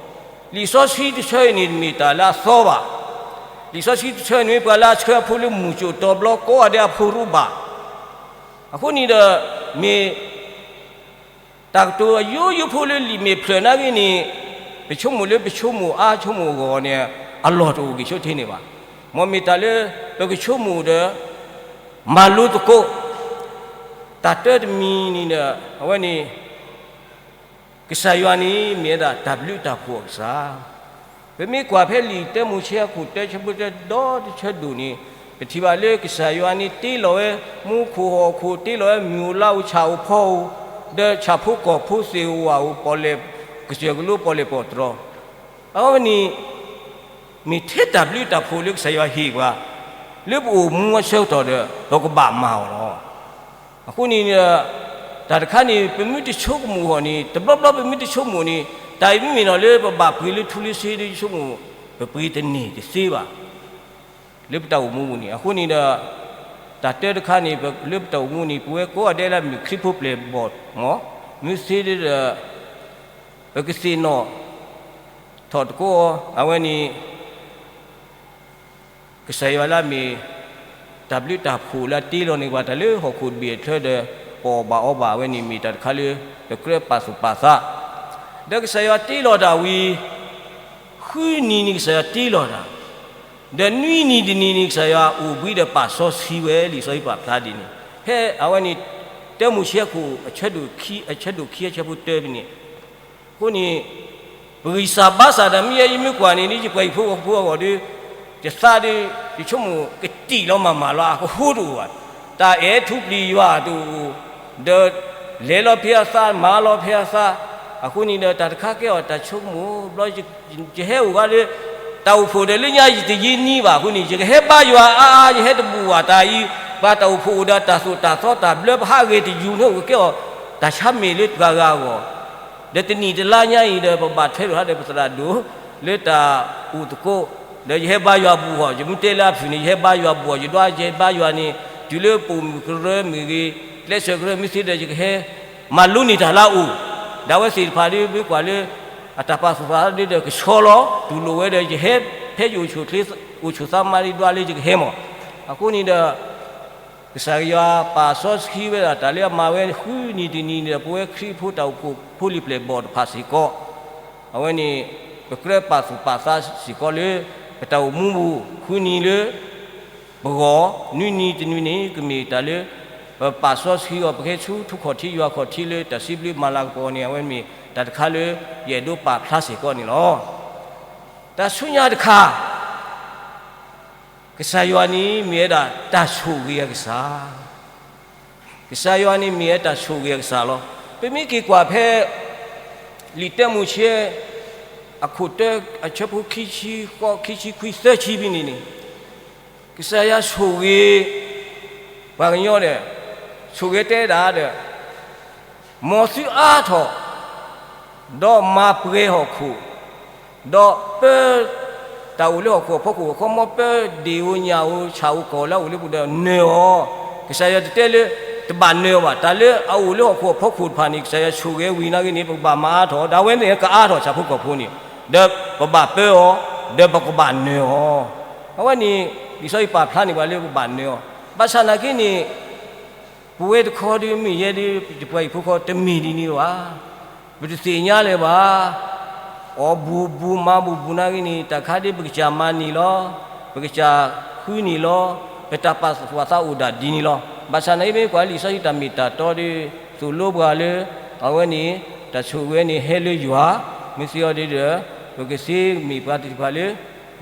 လံာ်စီဆှံတဆၢအံၤန့ၣ် တမ့ၢ်တၢ်လၢအသီဘၣ်. လံာ်စီဆှံတဆၢန့ၣ် ပှၤလၢအဆှၢအဖိလၢမုၢ်ကၠိၣ်တီၤဘျီကိးဂၤဒဲးအဖိရူဘၣ်. အဃိန့ၣ်ဒီး မ့ၢ် တၢ်ကတိၤအယိယိဖိလၢလံာ်မ့ၢ်ဖျၢၣ်နာ်က့န့ၣ်, ပဆိကမိၣ်လၢပဆိကမိၣ်အါဆိကမိၣ်အဂီၢ်န့ၣ် အလီၢ်တအိၣ်က့ၤဆိတ့ၢ်န့ၣ်ဘၣ်. မ်မ့ၢ်တၢ်လၢ ပကဆိကမိၣ်ဒီး မၤလိသကိး, တၢ်တၢတမံၤန့ၣ်ဒီး အဝဲန့ၣ် ကစၢ်ယွၤန့ၣ်မ့ၢ်ဝဲဒၣ်တၢ်ဘျုးတၢ်ဖှိၣ်အကစၢ်. ပမ့ၢ်ကွၢ်ဖဲလံာ်တၢမိၤၡ့အခိၣ်တၢဆၢဖိတၢဒီတဆၢဒိၣ်န့ၣ်, ပထံၣ်ဘၣ်လၢကစၢ်ယွၤန့ၣ်တ့လီၤဝဲ မူခိၣ်ဟီၣ်ခိၣ်, တ့လီၤဝဲမုၢ်ဧိၤလါဧိၤဆၣ်ဧိၤဖီဧိၤ, ဒီးဆၣ်ဖိကီၢ်ဖိသ့ၣ်ဧိၤဝၣ်ဧိၤ, ပီၣ်လဲၣ်, ကစၢၢ်ကလိပီၣ်လဲၣ်ပီၣ်တြီၤ, အဝဲန့ၣ် မ့ၢ်ထဲတၢ်ဘျုးတၢ်ဖှိၣ်လၢကစၢ်ယွၤဟ့ၣ်ပှၤ လၢပအိၣ်မူအဆၢကတီၢ်ဒီး ပကဘၣ်မၤအီၤလီၤ. အဃိန့ၣ် တၢ်တခါန့ၣ် ပမ့ၢ်တဆိကမိၣ်အီၤန့ၣ်, တဘျီဘျီပမ့ၢ်တဆိကမိၣ်န့ၣ်, တၢ်အံၤမ့ၢ်နီၤလၢပဘၣ်ပှ့ၤလၢထူလၢစ့ဒီးဆိကမိၣ်, ပပှ့ၤတန့ၢ်တသ့ဘၣ်. လၢပတၢ်အိၣ်မူပူၤန့ၣ် အဃိန့ၣ်ဒီး တၢ်တၢတခါန့ၣ် လၢပတၢ်အိၣ်မူန့ၣ် ပဝဲကိးဂၤဒဲးလၢမ့ၢ်ခရံာ်ဖိပျဲၢ်ဘီၣ်မး, မ့ၢ်သ့ဒီး ပကသ့ၣ်နီၣ်ထီၣ်သကိးအီၤ, အဝဲန့ၣ် ကစၢ်ယွၤလၢအမ့ၢ် တၢ်ဘျုးတၢ်ဖှိၣ်လၢအတ့လီၤန့ၢ်ပှၤတၢ်လၢဟီၣ်ခိၣ်တဘ့ၣ်အချၢဒီး ပအီၣ်ဘၣ်အီဘၣ် အဝဲန့ၣ်မ့ၢ်တၢ်တခါလၢ ပကြၢးပာ်သူၣ်ပာ်သး, ဒီးကစၢ်ယွၤတ့လီၤတၢ်ဝံၤ ဃုနံၤန့ၣ်ကစၢ်ယွၤတ့လီၤတၢ်, ဒီးနွံနံၤတနံၤန့ၣ် ကစၢ်ယွၤအိၣ်ဘှံးဒီးပာ်စီဆှံဝဲ လံာ်စီဆှံပာ်ဖျါဒ်န့ၣ်, ဖဲအဝဲန့ၣ် တၢမိၤၡ့အခိၣ် အဆၢဒိၣ်ခံအဆၢဖိတၢဖဲန့ၣ်, အဃိန့ၣ် ပဂံၢ်စၢ်ဘါစၢ်တၢ်မ့ၢ်ယဲ ယမ့ၢ်ကွၢ်န့ၣ် ဒ်ယပှၤဟံၣ်ဖိဃီဖိအဂီၢ်ဒီး ယသးဒီး ယဆိကမိၣ်ကတံၢ်လီၤမၤမၤလီၤ အကဟိတအိၣ်ဘၣ်, တၢ်အဲၣ်ထူပျံၤယွၤတအိၣ်, ဒီးလဲၤလီၤဖဲအသး မၤလီၤဖဲအသး, အဃိန့ၣ်ဒီး တၢ်တခါကဲအီၤတၢ်ဆိကမိၣ်ဘျီ ယဟဲအိၣ်ဂၤဒီး တၢ်အိၣ်ဖှိၣ်ဒီးလၢညါယတယံာ်နံၤဘၣ်အဃိန့ၣ် ယကဟဲဘါယွၤအါအါ ယဟဲတဘူၣ်ဘၣ်တၢ်အံၤ, ပှၤတၢ်အိၣ်ဖှိၣ်အိၣ်ဒီးတၢ်သိၣ်တၢ်သီတၢ်ဘျၢ ပဟးဂ့ၤတယူၤန့ၣ် ကကဲအီၤ တၢ်ဆါမ့ၢ်လၢပှၤဂၤအဂီၢ်, ဒီးတနံၣ်တလါညါအံၤဒီး ပဘၣ်ထွဲထီၣ်ဟးဒီးပသရၣ်ဒိၣ် လၢတၢ်အိၣ်သကိး, ဒီးယဟဲဘါယွၤဘူၣ်အီၤ, ယမ့ၢ်တဲလၢအဖုၣ်န့ၣ် ယဟဲဘါယွၤဘူၣ်အီၤ, ယဒွးယဲဘါယွၤန့ၣ် တုၤလၢပိာ်မုၣ်ကရၢမ့ၢ်ဂ့ၤ, ကျဲးစၢးကရၢမ့ၢ်သ့ဒီး ယကဟဲ မၤလိန့ၢ်တၢ်လၢအအိၣ်, ဒီးအဝဲသ့ၣ်တဖၣ်ဒီး မ့ၢ်ကွၢ်လၢ အတၢ်ပာ်သူၣ်ပာ်သးဒီးကဆှီလီၤ, တူၢ်လိာ်ဝဲဒီး ယဟဲဖဲယအိၣ်ဆူၣ်ချ့ အိၣ်ဆူၣ်သးမါဒ်ဒွးလၢယကဟဲမး, အဃိန့ၣ်ဒီး ကစၢ်ယွၤပာ်စီဆှံဝဲဒၣ်တၢ်လၢအမၤဝဲဃုနံၤတနံၤန့ၣ်ဒီး ပဝဲခရံာ်ဖိတၢ်အိၣ်ဖှိၣ်ဖိလံၤပျဲၢ်ဘီၣ်တဖၣ်စ့ၢ်ကီး, အဝဲန့ၣ် ပကြၢးပာ်သူၣ်ပာ်သးစ့ၢ်ကီးလၢ ပတၢ်အိၣ်မူပူၤ ဃုနံၤလၢ ပဂီၢ်, နွံနံၤတနွံန့ၣ် ကမ့ၢ်တၢ်လၢ ပပာ်စီဆှံအီၤ ပကဟဲဆူထူခီၣ်ထံးယွၤခီၣ်ထံးလၢတၢ်စံးဘျုးမၤလၤကပီၤန့ၣ် အဝဲမ့ၢ်တၢ်တခါလၢ ယအဲၣ်ဒိးပာ်ဖျါစ့ၢ်ကီးန့ၣ်လီၤ. တၢ်ဆူညါတခါ ကစၢ်ယွၤန့ၣ်မ့ၢ်ဝဲဒၣ်တၢ်ဆိၣ်ဂ့ၤအကစၢ်, ကစၢ်ယွၤန့ၣ်မ့ၢ်ဝဲတၢ်ဆိၣ်ဂ့ၤအကစၢ်လီၤ. ပမ့ၢ်က့ၤကွၢ်ဖဲ လံာ်တၢမိၤၡ့ အခိၣ်တၢ အဆၢဖိခံဆံဃိး ခံဆံခွံ သၢဆံဖဲန့ၣ်န့ၣ် ကစၢ်ယွၤဆိၣ်ဂ့ၤ ပှၤကညီဒီး ဆိၣ်ဂ့ၤတဲဒၣ်ဒီး မ်သုအါထီၣ် ဒီးမၤပှဲၤဟီၣ်ခိၣ်, ဒီးပၢ တၢ်အိၣ်လၢဟီၣ်ခိၣ်အဖီခိၣ် အခီပညီ ပၢဒ့ၣ်ဧိၤညၣ်ဧိၤဆၣ်ဧိၤကီၢ်လၢအအိၣ်လၢပူၤဒီးနၢၤအီၤ, ကစၢ်ယွၤတတဲလၢ တဘၣ်နၢၤအီၤဘၣ်. တၢ်လၢအအိၣ်လၢဟီၣ်ခိၣ်အဖီခိၣ်တဖၣ်န့ၣ် ကစၢ်ယွၤဆိၣ်ဂ့ၤဝံၤနာ်က့န့ၣ် ပကဘၣ်မၤအါထီၣ်, ဒီးအဝဲန့ၣ်ကအါထီၣ်ဆၣ်ဖိကီၢ်ဖိန့ၣ်, ဒီးပဘၣ်ပၢအီၤ, ဒီးပကဘၣ်နၢၤအီၤ. အဝဲန့ၣ် လံာ်စီဆှံပာ်ဖျါန့ၢ်ပှၤလၢပဘၣ်နၢၤအီၤ. ဘၣ်ဆၣ်နာ်က့န့ၣ် ပဝဲတခီဒီးမ့ၢ်ယဲဒီး ယပှၤဟံၣ်ဖိဃီတမ့ၢ်ဒ်န့ၣ်ဘၣ်. ပတသ့ၣ်ညါလၢၤဘၣ်. အီၣ်ဘူးဘူးမၤဘူးဘူးနာ်က့န့ၣ် တၢ်ခါဒီးပကစၢ်မၤန့ၢ်လီၤ, ပကစၢ်ဃုန့ၢ်လီၤ, ပတၢ်ပာ်သူၣ်ပာ်သးအိၣ်ဒၣ်ဒ်န့ၣ်လီၤ. ဘၣ်ဆၣ်နာ်က့မ့ၢ်ကွၢ်လံာ်စီဆှံတၢ်မ့ၢ်တၢ်တီဒီး သိၣ်လိပှၤလၢ အဝဲန့ၣ် တၢ်ဆိၣ်ဂ့ၤန့ၣ်ဟဲလၢယွၤ, မ့ၢ်သ့အီၤဒီး ပကသ့မ့ၢ်ပှၤသ့ၣ်တဖၣ်လၢ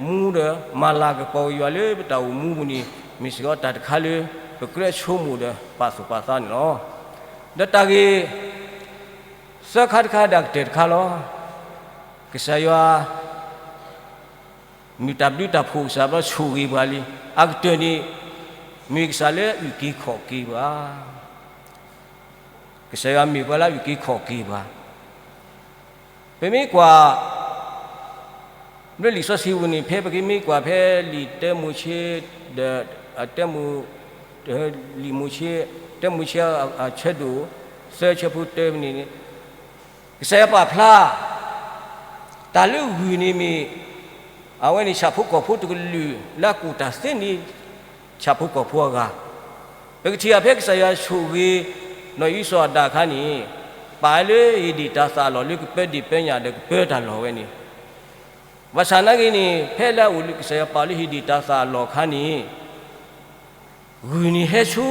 မူဒီးမၤလၤကပီၤက့ၤယွၤလၢပတၢ်အိၣ်မူပူၤန့ၣ် မ့ၢ်စ့ၢ်ကီးတၢ်တခါလၢ ပကြၢးဆိကမိၣ်ဒီးပာ်သူၣ်ပာ်သးန့ၣ်လီၤ. ဒီးတၢ်ဂ့ၢ်သၢခါတခါဒီးအကတၢၢ်တခါလီၤ. ကစၢ်ယွၤ မ့ၢ်တၢ်ဘျုးတၢ်ဖှိၣ်ကစၢ်ဘျီဆိၣ်ဂ့ၤပှၤလံ. အကတၢၢ်န့ၣ် မ့ၢ်ကစၢ်လၢအုၣ်က့ၤခီၣ်က့ၤပှၤ, ကစၢ်ယွၤမ့ၢ်ပှၤလၢအုၣ်က့ၤခီၣ်က့ၤပှၤ. ပမ့ၢ်ကွၢ် လၢလံာ်စီဆှံပူၤန့ၣ် ဖဲပကမ့ၢ်ကွၢ်ဖဲလံာ်တၢမိၤၡ့ ဒီး တၢမိၤ လံာ်မိၤၡ့ တၢမိၤၡ့အဆၢဒိၣ်သၢဆၢဖိတၢန့ၣ်န့ၣ် ကစၢ်ယွၤပာ်ဖျါ တၢ်လၢဂုၢ်န့ၣ်မ့ၢ် အဝဲန့ၣ်ဆၣ်ဖိကီၢ်ဖိတကလုာ် လၢအကူၣ်တၢ်သ့န့ၢ် ဆၣ်ဖိကီၢ်ဖိအဂၤ, ပကထံၣ်အီၤဖဲကစၢ်ယွၤဆိၣ်ဂ့ၤ နီၢ်အံၣ်အုစီၤအၤဒၣ်အခါန့ၣ် ပာ်လၢဟ့ၣ်ဒံးတၢ်သးလီၢ်လၢကပၢဒ့ၣ်ပၢညၣ်ဒီးကပၢတၢ်လီၢ်ဝဲန့ၣ်, ဘၣ်ဆၣ်နာ်က့န့ၣ် ဖဲလၢအအိၣ်လၢကစၢ်ယွၤပာ်လၢဟ့ၣ်ဒံးတၢ်သးလီၢ်အခါန့ၣ် ဂုၢ်န့ၣ်ဟဲဆူ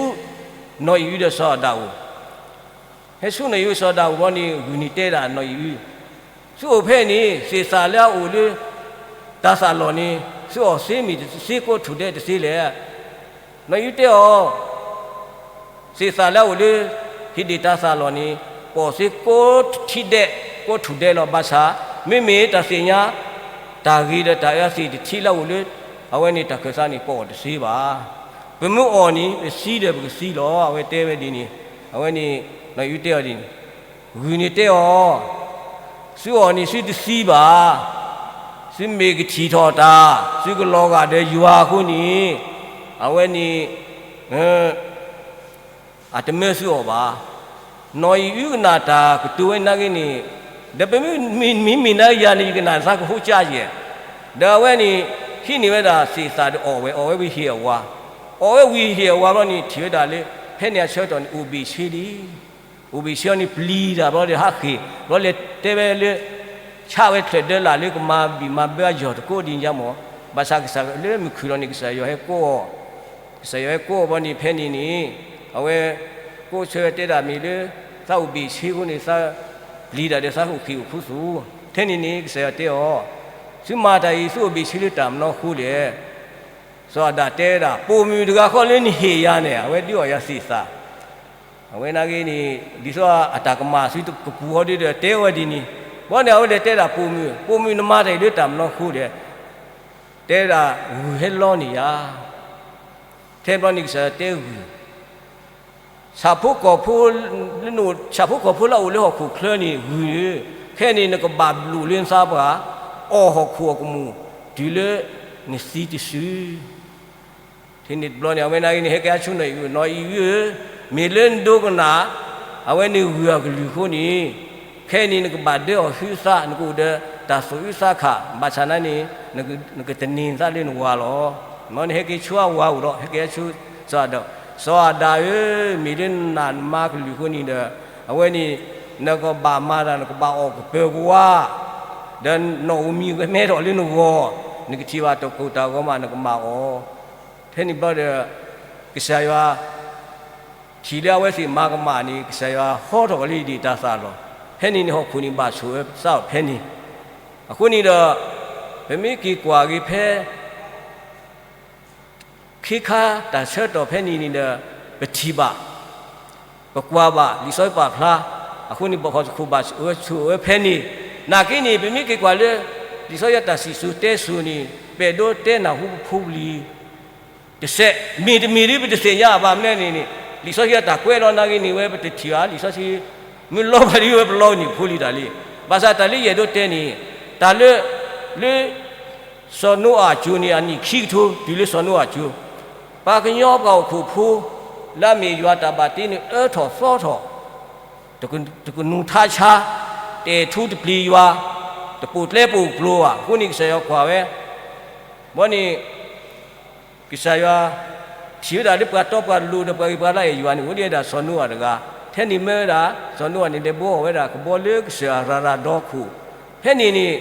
နီၢ်အံၣ်အုဒီးစီၤအၤဒၣ်အအိၣ်, ဟဲဆူနီၢ်အံၣ်အုစီၤအၤဒၣ်အအိၣ်ဘျီန့ၣ် ဂုၢ်န့ၣ်တဲဒၣ်နီၢ်အံၣ်အု, သုအိၣ်ဖဲန့ၣ် သ့ၣ်သၣ်လၢအအိၣ်လၢ တၢ်သးလီၢ်န့ၣ် သုအီၣ်သ့မ့ၢ်တသ့ကိးထူၣ်ဒဲးတသ့လဲၣ်. နီၢ်အံၣ်အုတဲအီၤ သ့ၣ်သၣ်လၢအအိၣ်လၢ ဟ့ၣ်ဒံးတၢ်သးလီၢ်န့ၣ် ပအီၣ်သ့ကိးထံၣ်ဒဲး ကိးထူၣ်ဒဲးလီၤ. ဘၣ်ဆၣ် မ့မ့ၢ်တၢ်သ့ၣ်ညါ တၢ်ဂ့ၤဒီးတၢ်အၢသ့ၣ်တထံၣ်လၢအအိၣ်လၢ အဝဲန့ၣ်တၢ်ခၢၣ်သးန့ၣ် ပအီၣ်တသ့ဘၣ်. ပမ့ၢ်အီၣ်န့ၣ် ပသံဒီးပကသံလီၤ. အဝဲတဲဝဲဒ်န့ၣ်, အဝဲန့ၣ် နီၢ်အံၣ်အုတဲအီၤဒ်န့ၣ်, ဂုၢ်န့ၣ်တဲအီၤ သုအီၣ်န့ၣ်သုတသံဘၣ်. သုမ့ၢ်ကထံၣ်ထီၣ်တၢ် သုကလီၤဂာ်ဒီးယွၤအဃိန့ၣ် အဝဲန့ၣ် အတမၢသုအီၣ်ဘၣ်. နီၢ်အံၣ်အုကနၣ်တၢ်ကတိၤဝဲနာ်က့န့ၣ်, ဒီးပမ့ၢ်မ့ၢ်နာ်ယၤန့ၣ် ယကနၣ်သးကဟိကၠါယဲၢ်, ဒီးအဝဲန့ၣ် ဟံးန့ၢ်ဝဲဒၣ်သ့ၣ်သၣ်ဒီးအီၣ်ဝဲ အီၣ်ဝဲဝံၤဟ့ၣ်အဝၤ, အီၣ်ဝဲဝံၤဟ့ၣ်အဝၤဘျီန့ၣ် ထံၣ်ဝဲဒၣ်လၢ ဖဲန့ၣ်အဆၢကတီၢ်န့ၣ် အိၣ်ဘ့ၣ်ဆ့လံ. အိၣ်ဘ့ၣ်ဆ့အီၤန့ၣ်ပျံၤတၢ်ဘျီဒီးဟးဃ့ၢ် ဘျီလဲၤတဲဝဲလၢ ဆၣ်ဝဲချၢၣ်ဒၢလၢ်လၢကမၤဘံၣ်မၤဘၢအယီၢ်တကိးဒ်န့ၣ်မး, ဘၣ်ဆၣ်ကစၢ်လၢမုၢ်ခုၣ်လီၤန့ၣ် ကစၢ်ယွၤဟဲကိးအီၤ, ကစၢ်ယွၤဟဲကိးအီၤဘျီန့ၣ် ဖဲန့ၣ်န့ၣ် အဝဲ ကိးဆၢဝဲတဲဒၣ်မ့ၢ်လၢ သးအိၣ်ဘ့ၣ်ဆ့အဃိန့ၣ် သးပျံၤတၢ်ဒီးသးအိၣ်ဃ့ၢ်အိၣ်ခူသူၣ်, ထဲန့ၣ်န့ၣ် ကစၢ်ယွၤတဲအီၤ, သုမၤတၢ်အံၤ သုအိၣ်ဘ့ၣ်ဆ့လၢတၢ်မနုၤအဃိလဲၣ်. စီၤအၤဒၣ်တဲဒၣ် ပိာ်မုၣ်တဂၤဃီလၢနဟ့ၣ်ယၤန့ၣ် အဝဲဒုးအီၣ်ယၤသ့ၣ်သၣ် အဝဲနာ်က့န့ၣ် ဒ်သိးအတၢ်ကမၣ်သုတကပူၤဃီဒီးတဲဝဲဒ်န့ၣ်, ဘီန့ၣ် အဝဲလဲၤတဲဒၣ်ပိာ်မုၣ်, ပိာ်မုၣ်နမၤတၢ်အံၤလၢတၢ်မနုၤအဃိလဲၣ်, တဲဒၣ်ဂုၢ်ဟဲလီန့ၢ်ယၤ, ထဲဘျီန့ၣ်ကစၢ်တဲဂုၢ်, ဆၣ်ဖိကီၢ်ဖိ ဆၣ်ဖိကီၢ်ဖိလၢအအိၣ်လၢဟီၣ်ခိၣ်ချၢန့ၣ်ဂုၢ်ဧၢ, ခဲအံၤန့ၣ်နကဘၣ်ဘျုးလၢနသးပှၢ်, အီၣ်ဟီၣ်ခိၣ်အကမူၣ် တုၤလၢနသံတစု ထဲန့ၣ်တဘျီန့ၣ် အဝဲနာ်က့န့ၣ် ဟဲက့ၤဆူနီၢ်အံၣ်အု, နီၢ်အံၣ်အုဧၢ, မ့ၢ်လၢနဒိကနၣ် အဝဲန့ၣ်ဂုၢ်အကလုၢ်အဃိန့ၣ်, ခဲအံၤန့ၣ်နကဘၣ်ဒၢအီၣ်ဟုသး, နကအိၣ်ဒီးတၢ်သူၣ်အုးသးခၣ်, ဘၣ်ဆၣ်နာ်န့ၣ် နကတန့ၢ်နသးလၢနဝၤလီၤ. န့ၣ်ဟဲက့ၤဆူအဝၤအိၣ်ဒီး ဟဲက့ၤဆူစီၤအၤဒၣ်, စီၤအၤဒၣ်ဧၢ, မ့ၢ်လၢနနးနမါကလုၢ်အဃိန့ၣ်ဒီး အဝဲန့ၣ် နကဘၣ်မၤတၢ် နကဘၣ်အီၣ်ကပၢၤကဝါ, ဒီးနီၣ်ဧိၤမံၤကမဲထီၣ်လၢနဂီၢ်, နကထံၣ်ဘၣ်တၢ်ကိၢ်တၢ်ဂီၤမး နကမၤအီၤ ဖဲန့ၣ်ဘျီဒီး ကစၢ်ယွၤ ထံၣ်လၢအဝဲသ့ၣ်မၤကမၣ်န့ၣ် ကစၢ်ယွၤဟီထီၣ်ဝဲလၢဟ့ၣ်ဒံးတၢ်သးလီၢ်, ဖဲန့ၣ်န့ၣ်ဟီၣ်ခိၣ်န့ၣ်ဘၣ်ဆိၣ်အၢသးအီၤဖဲန့ၣ်, အဃိန့ၣ်ဒီး ပမ့ၢ်က့ၤကွၢ်က့ၤဖဲ ခ့ခါတၢ်ဆၢကတီၢ်ဖဲန့ၣ်န့ၣ်ဒီး ပထံၣ်ဘၣ် ပကွၢ်ဘၣ်လံာ်စီဆှံပာ်ဖျါ, အဃိန့ၣ် ပဟီၣ်ခိၣ်ဘၣ်ဆိၣ်အၢဆိၣ်အၢဖဲန့ၣ်, နာ်က့န့ၣ် ပမ့ၢ်က့ၤကွၢ်လၢ လံာ်စီဆှံတၢ်စံၣ်စိၤတဲစိၤန့ၣ် ပဲၣ်ဒိတဲနၢ်ဟူပဖိပလံၤ တစဲး, မ့ၢ်တမ့ၢ်ဒ်ပတသ့ၣ်ညါဘၣ်မနုၤန့ၣ်န့ၣ် လံာ်စီဆှံအတၢ်ကွဲးလီၤနာ်က့န့ၣ် ဝဲပတထံၣ်ဘၣ် လံာ်စီဆှံ မ့ၢ်လီၤဘၣ်ဒ်ဝဲပလီၤနံၣ်ဖိလံၤတၢ်လံ, ဘၣ်ဆၣ်တၢ်လၢယအဲၣ်ဒိးတဲန့ၣ် တၢ်လၢ လၢ စီၤနိအၤအစိၤန့ၣ် အနံၣ်ခံကထိ တုၤလၢစီၤနိအၤအစိၤ, ပှၤကညီပှၤဟီၣ်ခိၣ်ဖိ လၢအမ့ၢ်ယွၤတၢ်ဘၣ်တ့န့ၣ် အၢထီၣ်သီထီၣ်, တကနူၤထါဆါ, တအဲၣ်ထူတပျံၤယွၤ, တပိာ်ကျဲပိာ်ကျိၤဘၣ်. အဃိန့ၣ်ကစၢ်ယွၤကွၢ်ဝဲ, ဘီန့ၣ် ကစၢ်ယွၤ ထံၣ်ဝဲဒၣ်လၢပှၤတီပှၤလိၤဒီးပှၤဂ့ၤပှၤလၢအအဲၣ်ယွၤန့ၣ် အိၣ်ဒံးဝဲဒၣ်စီၤနိအၤတဂၤ, ထဲန့ၣ်မၢဝဲဒၣ် စီၤနိအၤန့ၣ် လဲၤဘှီအီၣ်ဝဲဒၣ်ကဘီလၢကစၢၢ်အရၤရၤဒီခိၣ်, ဖဲန့ၣ်န့ၣ်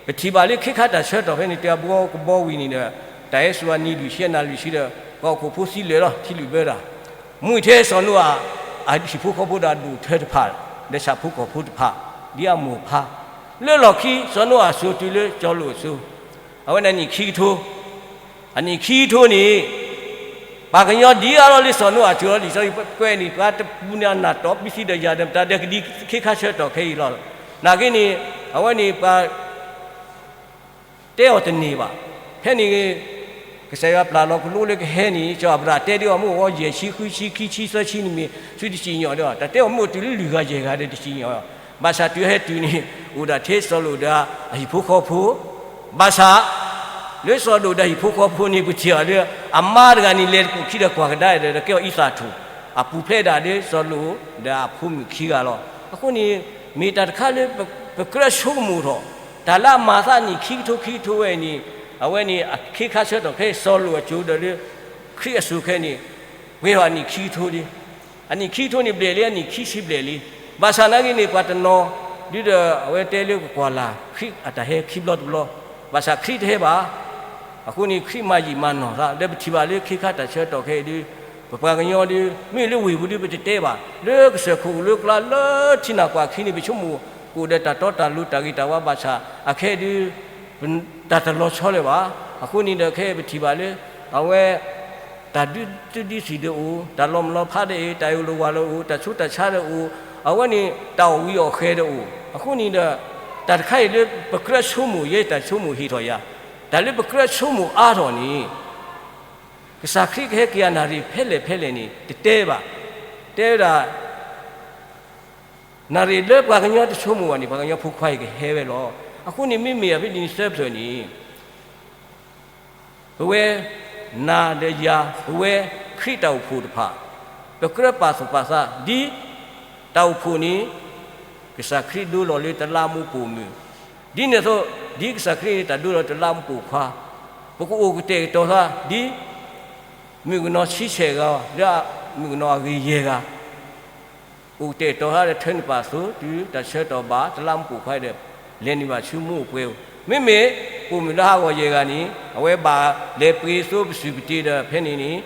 ပထံၣ်ဘၣ်လၢခ့ခါတၢ်ဆၢကတီၢ်ဖဲန့ၣ် တဲအဘှီကဘီဝံၤန့ၣ်ဒီး တၢ်ဟဲစူၤအနံၤလွံၢ်ဆံအနၤလွံၢ်ဆံဒီး ပှၤဟီၣ်ခိၣ်ဖိသံလၢာ်လီၤ ထံလုာ်ဘၢတၢ်, မုၢ်ထဲစီၤနိအၤ အဟံၣ်ဖိဃီဖိဒီးအဒိၣ်ထၢတဖၣ် ဒီးဆၣ်ဖိကီၢ်ဖိတဖၣ် ဒ်အမိၢ်ဖါ, လၢလီၢ်ခံ စီၤနိအၤအစိၤတုၤလၢကၠီလိာ်အစိၤ, အဝဲန့ၣ်အနံၣ်ခံကထိ, အနံၣ်ခံကထိန့ၣ် ပှၤကညီဒ်အါလီၤလၢစီၤနိအၤအစိၤလီၤ. လံာ်စီဆှံကွဲးန့ၣ် ပှၤတပူၤန့ၣ်အနၢ်တီပသံဒီးယၤဒီးမတၤဒီးကဒံခ့ခါဆၢကတီၢ်ခဲအံၤလီၤ. နာ်က့န့ၣ် အဝဲန့ၣ်ပှၤ တဲအီၤတန့ၢ်ဘၣ်. ဖဲန့ၣ် ကစၢ်ယွၤပျၢ်လီၤကလိလၢကဟဲန့ၣ် စီၤအၤဘြၤဟၣ်တဲဒ်အီၤ မ့ၢ်အိၣ်ဝဲယဲၢ်ဆံ ဃုဆံ ခံဆံ သၢဆံန့ၣ်မ့ၢ် သုတစံၣ်ညီၣ်ဒီး တၢ်တဲအီၤမ့ၢ်အိၣ်တုၤလၢလွံၢ်ဂၤယဲၢ်ဂၤဒီးတစံၣ်ညီၣ်ဒီး ဘၣ်ဆၣ်တုၤဟဲတုၤန့ၣ် အိၣ်ဒၣ်ထဲစီၤလိာ်ဒီးအဟံၣ်ဖိဃီဖိ ဘၣ်ဆၣ် လၢစီၤလိာ်ဒီးဟံၣ်ဖိဃီဖိန့ၣ် ပထံၣ်အီၤလၢ အမါတဂၤန့ၣ် လဲၤတကူၣ်ခံဒီးကွၢ်ကဒါဒီး ကဲအီၤအံသၣ်ထူၣ် အပူၤဖျဲးဒၣ်ဒီးစီၤလိာ်ဒီးအဖိမုၣ်ခံဂၤလီၤ. အဃိန့ၣ် မ့ၢ်တၢ်တခါလၢပကြၢးဆိကမိၣ်ထီၣ် တၢ်လၢအမၤသးအနံၣ်ခံကထိခံကထိဝဲအံၤန့ၣ် အဝဲန့ၣ်အခ့ခါဆၢကတီၢ်ခဲအံၤ စီၤလိာ်အစိၤဒီးလၢ ခရံာ်အစိၤခဲအံၤန့ၣ် ပှဲၤထီၣ်အနံၣ်ခံကထိလံ. အနံၣ်ခံကထိန့ၣ်ဘျဲၣ်လံ အနံၣ်ခံဆံဘျဲၣ်လံ. ဘၣ်ဆၣ်နာ်က့န့ၣ် ပှၤတနီၤ ဒ်ဒီးအဝဲတဲလၢကကွၢ်လၢ်ခရံာ်အတၢ်ဟဲခံဘျီတဘျီ, ဘၣ်ဆၣ်ခရံာ်တဟဲဘၣ်. အဃိန့ၣ် ခရံာ်မၤယံာ်မၤနီၢ်သး ဒီးပထံၣ်ဘၣ်လၢခ့ခါတၢ်ဆၢကတီၢ်ခဲအံၤဒု ပပှၤကညီဒု မ့ၢ်လၢဝ့ၢ်ပူၤဒု ပတတဲဘၣ်, လၢကစၢၢ်ခိၣ်လၢကျါလၢထံနၢ်ကွၢ်ခံန့ၣ် ပဆိကမိၣ်ကအိၣ်ဒီးတၢ်တီတၢ်လိၤတၢ်ဂ့ၤတၢ်ဝါဘၣ်ဆၣ် အခဲဒု တၢ်တလီၤဆီလၢၤဘၣ်. အဃိန့ၣ်ဒီးခဲအံၤပထံၣ်ဘၣ်လၢ အဝဲ တၢ်ဒုးသုးဒုးသံၣ်ဒီးအိၣ်, တၢ်လီၤမုၢ်လီၤဖးဒီးအိၣ်, တၢ်အ့ၣ်လိာ်ဝၤလိာ်အိၣ်, တၢ်ဆူးတၢ်ဆါဒီးအိၣ်, အဝဲန့ၣ်တၢ်အီၣ်ဝံၤအီၣ်ဃဲၤဒီးအိၣ်. အဃိန့ၣ်ဒီး တၢ်တခါအံၤလၢပကြၢးဆိကမိၣ် ယဲတၢ်ဆိကမိၣ်ဟ့ၣ်ထီၣ်ယၤ, တၢ်လၢပကြၢးဆိကမိၣ်အါထီၣ်န့ၣ် ကစၢ်ခရံာ်ကဟဲက့ၤအနၣ်ရံၣ်ဖဲလဲၣ်ဖဲလဲၣ်န့ၣ် တတဲဘၣ်, တဲဝဲဒၣ် နၣ်ရံၣ်လၢပှၤကညီတဆိကမိၣ်ဘၣ်န့ၣ် ပှၤကညီဖိခွါအံၤကဟဲဝဲလီၤ. အဃိန့ၣ် မ့မ့ၢ်အဖဲဒ်န့ၣ်စၢဖျၢၣ်န့ၣ် ပဝဲနၤဒီးယၤ ပဝဲခရံာ်တၢ်အိၣ်ဖှိၣ်တဖၣ် ပကြၢးပာ်သူၣ်ပာ်သး ဒ်တၢ်အိၣ်ဖှိၣ်န့ၣ် ကစၢ်ခရံာ်ဒိလီၤလၢတလးမူးပိာ်မုၣ်, ဒ်န့ၣ်အသိး ဒ်ကစၢ်ခရံာ်န့ၣ် တၢ်ဒိလီၤတလးမူးပိာ်ခွါ, ပကအိၣ်ကတဲာ်ကတီၤသး ဒ် မုၣ်ကနီၤဆံဆဲၣ်ဂၤ လၢမုၣ်ကနီၤအဂ့ၤယဲၢ်ဂၤ အိၣ်ကတဲာ်ကတီၤသးဒီးထၢနုာ်ပာ်အသိး တုၤတၢ်ဆၢကတီၢ်ဘၣ် တလးမူးပိာ်ခွါဒီး လဲၤနုာ်ဘၣ်ဆူမူးအိၣ်ပှဲၤအိၣ်. မ့မ့ၢ်ပိာ်မုၣ်လၢဟးဂီၤယဲၢ်ဂၤန့ၣ် အဝဲဘၣ်လဲၤပှ့ၤသိပစုၢ်ပတ့ၤဒီးဖဲန့ၣ်န့ၣ်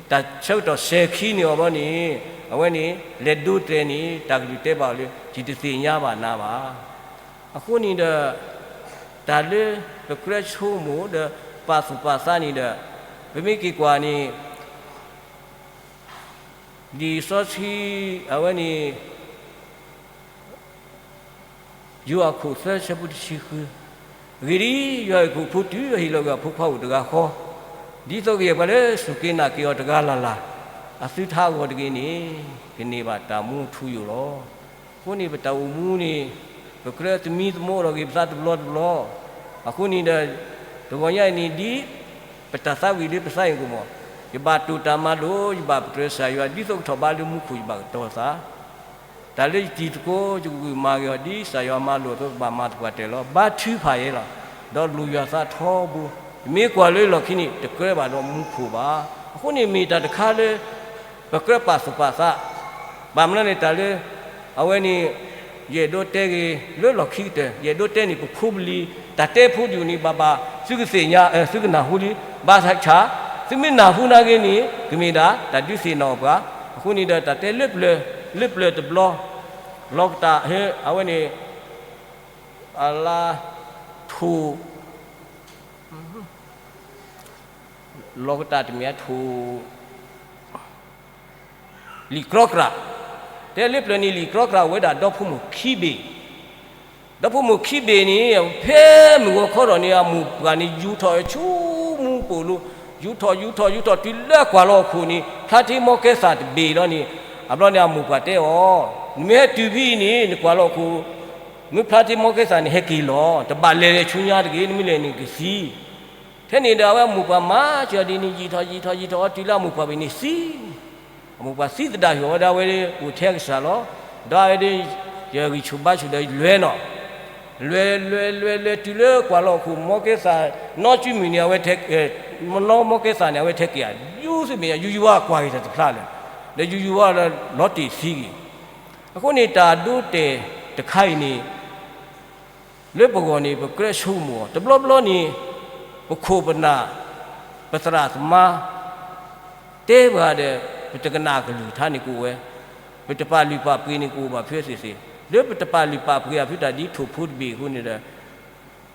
တၢ်ဆၢကတီၢ်စဲၤခံန့ၢ်အီၤဘျီန့ၣ် အဝဲန့ၣ် လဲၤဒိတဲာ်န့ၣ် တၢ်ကလုၢ်တဲဘၣ်အီၤလၢ ယတသ့ၣ်ညါဘၣ်နၤဘၣ်. အဃိန့ၣ်ဒီး တၢ်လၢပကြၢးဆိကမိၣ်ဒီးပာ်သူၣ်ပာ်သးန့ၣ်ဒီး ပမ့ၢ်က့ၤကွၢ်န့ၣ် လံာ်စီဆှံ အဝဲန့ၣ် ယိၤဟၣ်ခိၣ်သၢဆၢဖိတဆံဃု, အဂ့ၢ်ဒ်အံၤ, ယွၤအ့ၣ်ခိၣ်ဖိတုၤအဟ့ၣ်လီၤကွံာ်အဖိခွါအိၣ်တဂၤဃီ, ဒ်သိးကယဲၢ်ပှၤလၢစူၢ်က့ၤနာ်က့ၤအီၤတဂၤလၢ်လၢ်, အသုတဟးဂီၤတဂ့ၤန့ၣ် ကန့ၢ်ဘၣ်တၢ်မူထူယိာ်လီၤ. အဃိန့ၣ် ပတၢ်အိၣ်မူန့ၣ် ပကြၢးသမံသမိးလီၤက့ၤပသးတဘျီတဘျီ, အဃိန့ၣ်ဒီး တဂီၤညါအံၤန့ၣ် ဒ်ပတၢ်သးဝံၣ်လၢပသးအ့ၣ်ကမီၤ, ယဘၣ်တိာ်တၢ်မၤလိာ်, ယဘၣ်ပတြၢၤကစၢ်ယွၤ ဒ်သိးကထီၣ်ဘးလၢမူခိၣ်ယဘၣ်ကတီၤသး တၢ်လၢယတံၤသကိး ယကဂုာ်မၤဂ့ၤအီၤ ဒ်ကစၢ်ယွၤမၤလိာ်အသိး ကဘၣ်မၤသပှၢ်တၢၢ်လီၤ. ဘါထုကဖၣ်ယဲလီၤ. ဒီးလိၣ်ယွၤသးထီဘိ, ယမ့ၢ်ကွၢ်လၢလီၢ်ခံန့ၣ် တကြၢးဘၣ်ဒီးမူခိၣ်ဘၣ်. အဃိန့ၣ်မ့ၢ်တၢ်တခါလၢ ပကြၢးပာ်သူၣ်ပာ်သး, ဘၣ်မနုၤန့ၣ်တၢ်လၢ အဝဲန့ၣ် ယအဲၣ်ဒိးတဲဂ့ၤ လၢလီၢ်ခံကတၢၢ် ယအဲၣ်ဒိးတဲန့ၣ် ပဖိပလံၤ တၢ်တဲဖိဒိၣ်န့ၣ် ဘၣ်ဘၣ် သုကသ့ၣ်ညါ သုကနၢ်ဟူလံ, ဘၣ်ဆၣ် သုမ့ၢ်နၢ်ဟူနာ်က့န့ၣ် ကမ့ၢ်ဒၣ် တၢ်ဒုးသ့ၣ်နီၣ်ပှၤ, အဃိန့ၣ်ဒီး တၢ်တဲလၢပျၢၤ လၢပျၢၤတဘျီ, လီၤကတၢ် အဝဲန့ၣ် အလါထိၣ် လီၤကတၢ်တမ့ၢ်အထိၣ် လံာ်ကြီကြၢ်, တဲလၢပျၢၤန့ၣ် လံာ်ကြီကြၢ်အိၣ်ဝဲဒၣ်ဒီဖိမိၢ်ခံဘ့ၣ်, ဒီဖိမိၢ်ခံဘ့ၣ်န့ၣ် ဖဲမုၢ်ဂီၤခီထီၣ်န့ၣ် အမိၢ်ပှၢ်န့ၣ် ယူၤထီၣ်ဆူမူးပိာ်လိၤ, ယူၤထီၣ် ယူၤထီၣ် ယူၤထီၣ် တုၤလၢကွၢ်လီၤအခိၣ်န့ၣ် ဖျါထံမီကဲသၣ်တဘ့ၣ်လီၤန့ၣ်, အဘျီန့ၣ် အမိၢ်ပှၢ်တဲအီၤ, နမ့ၢ်ဟဲတုၤဖဲအံၤန့ၣ် နကွၢ်လီၤအခိၣ် မ့ၢ်ဖျါထံမီကဲသၣ်န့ၣ် ဟဲက့ၤလီၤ, တဘၣ်လဲၤလဲၤဆူညါတဂ့ၤ, နမ့ၢ်လဲၤန့ၣ်ကသံ. ထဲန့ၣ်ဒီး အဝဲအမိၢ်ပှၢ်မၤစၢၤဒ်န့ၣ် ယံာ်ထီၣ်ယံာ်ထီၣ်ယံာ်ထီၣ်အီၤ တုၤလၢအမိၢ်ပှၢ်ဘ့ၣ်န့ၣ်သံ, အမိၢ်ပှၢ်သံသဒၣ်ဟ့ၣ်အီၤဝဲဒၣ်ဝဲအိၣ်ထဲအကစၢ်လီၤ. ဒီးအဝဲဒၣ် ယဂံၢ်ဆူၣ်ဘါဆူၣ်ဒီးလွဲနီၤ, လွဲလွဲလွဲလွဲတုၤလၢကွၢ်လီၤအခိၣ် မီကဲသၣ် နီၢ်စုမုၢ်န့ၣ် အဝဲ နီၢ်မီကဲသၣ်န့ၣ် အဝဲထဲက့ၤဧါ, ယူၤသ့ၣ်မ့ၢ်ယါ ယူၤယူၤဝါကွၢ်က့ၤတၢ်တဖျါလၢၤ, ဒီးယူၤယူၤဝါလီၤတ့ၢ်သံက့ၤ. အဃိန့ၣ် တၢ်ဒိတဲာ်တခါအံၤန့ၣ် လၢပဂီၢ်န့ၣ် ပကြၢးဆိကမိၣ်အီၤ, တဘျီဘျီန့ၣ် ပခိၣ်ပနၢ် ပသရၣ်သမါ တဲပှၤဒီး ပတကနၣ်အကလုၢ်ကထါန့ၣ်ကအိၣ်ဝဲ, ပတပာ်လုၢ်ပာ်ပှ့ၤန့ၣ် ကအိၣ်ဘၣ်ဖဲသ့ၣ်သ့ၣ်, လၢပတပာ်လုၢ်ပာ်ပှ့ၤအဖုတၢ်ဒ်ထိၣ်ဖိတဘ့ၣ်အဃိန့ၣ်ဒီး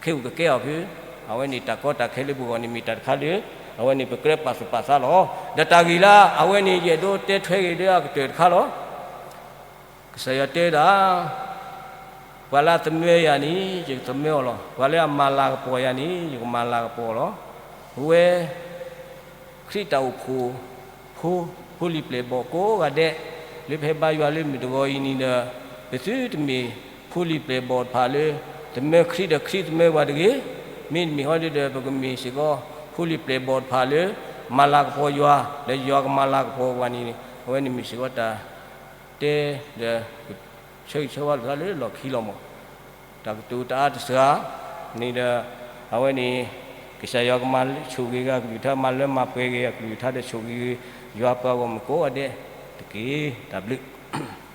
ခဲအံၤကကဲအီၤဖု, အဝဲန့ၣ်တၢ်ကီတၢ်ခဲလၢပဂီၢ်န့ၣ် မ့ၢ်တၢ်တခါလၢ အဝဲန့ၣ်ပကြၢးပာ်သူၣ်ပာ်သးလီၤ. ဒီးတၢ်ဂ့ၢ်လၢအဝဲန့ၣ် ယအဲၣ်ဒိးတဲထွဲဂ့ၤဒၣ်အကတၢၢ်တခါလီၤ. ကစၢ်ယွၤတဲဒၣ်, ပှၤလၢအသမၢယၤန့ၣ် ယကသမၢအီၤလီၤ. ပှၤလၢအမၤလၤကပီၤယၤန့ၣ် ယကမၤလၤကပီၤအီၤလီၤ. အဝဲ ခရံာ်တၢ်အိၣ်ဖှိၣ်ဖိ, ဖိလံၤပျဲၢ်ဘီၣ်ကိးဂၤဒဲး, လၢပဟဲဘါယွၤလၢမုၢ်တဂီၤအံၤန့ၣ်ဒီး, ပသုတမ့ၢ်ဖိလံၤပျဲၢ်ဘီၣ်တဖၣ်လၢ သမၢခရံာ်ဒီးခရံာ်သမၢပှၤတဂ့ၤ. မ့တမ့ၢ်ဟီဒ်ဒီး ပကမ့ၢ်စ့ၢ်ကီး ဖိလံၤပျဲၢ်ဘီၣ်တဖၣ်လၢ မၤလၤကပီၤယွၤ, ဒီးယွၤကမၤလၤကပီၤပှၤန့ၣ်, အဝဲန့ၣ်မ့ၢ်စ့ၢ်ကီးတၢ် တဲဒီး ဆၢဂ့ၤဆၢဝါလိာ်သးလၢလီၢ်ခံလီၤမး. တၢ်ကတိၤတအါတစှၤန့ၣ်ဒီး အဝဲန့ၣ် ကစၢ်ယွၤကမၤဆိၣ်ဂ့ၤဂ့ၤအကလုၢ်ကထါ, မၤလၢမၤပှဲၤဂ့ၤအကလုၢ်ကထါဒီး ဆိၣ်ဂ့ၤဂ့ၤ ယွၤပှၤဂီၢ်မုၢ်ကိးဂၤဒဲးတက့ၢ်. တၢ်ဘျုး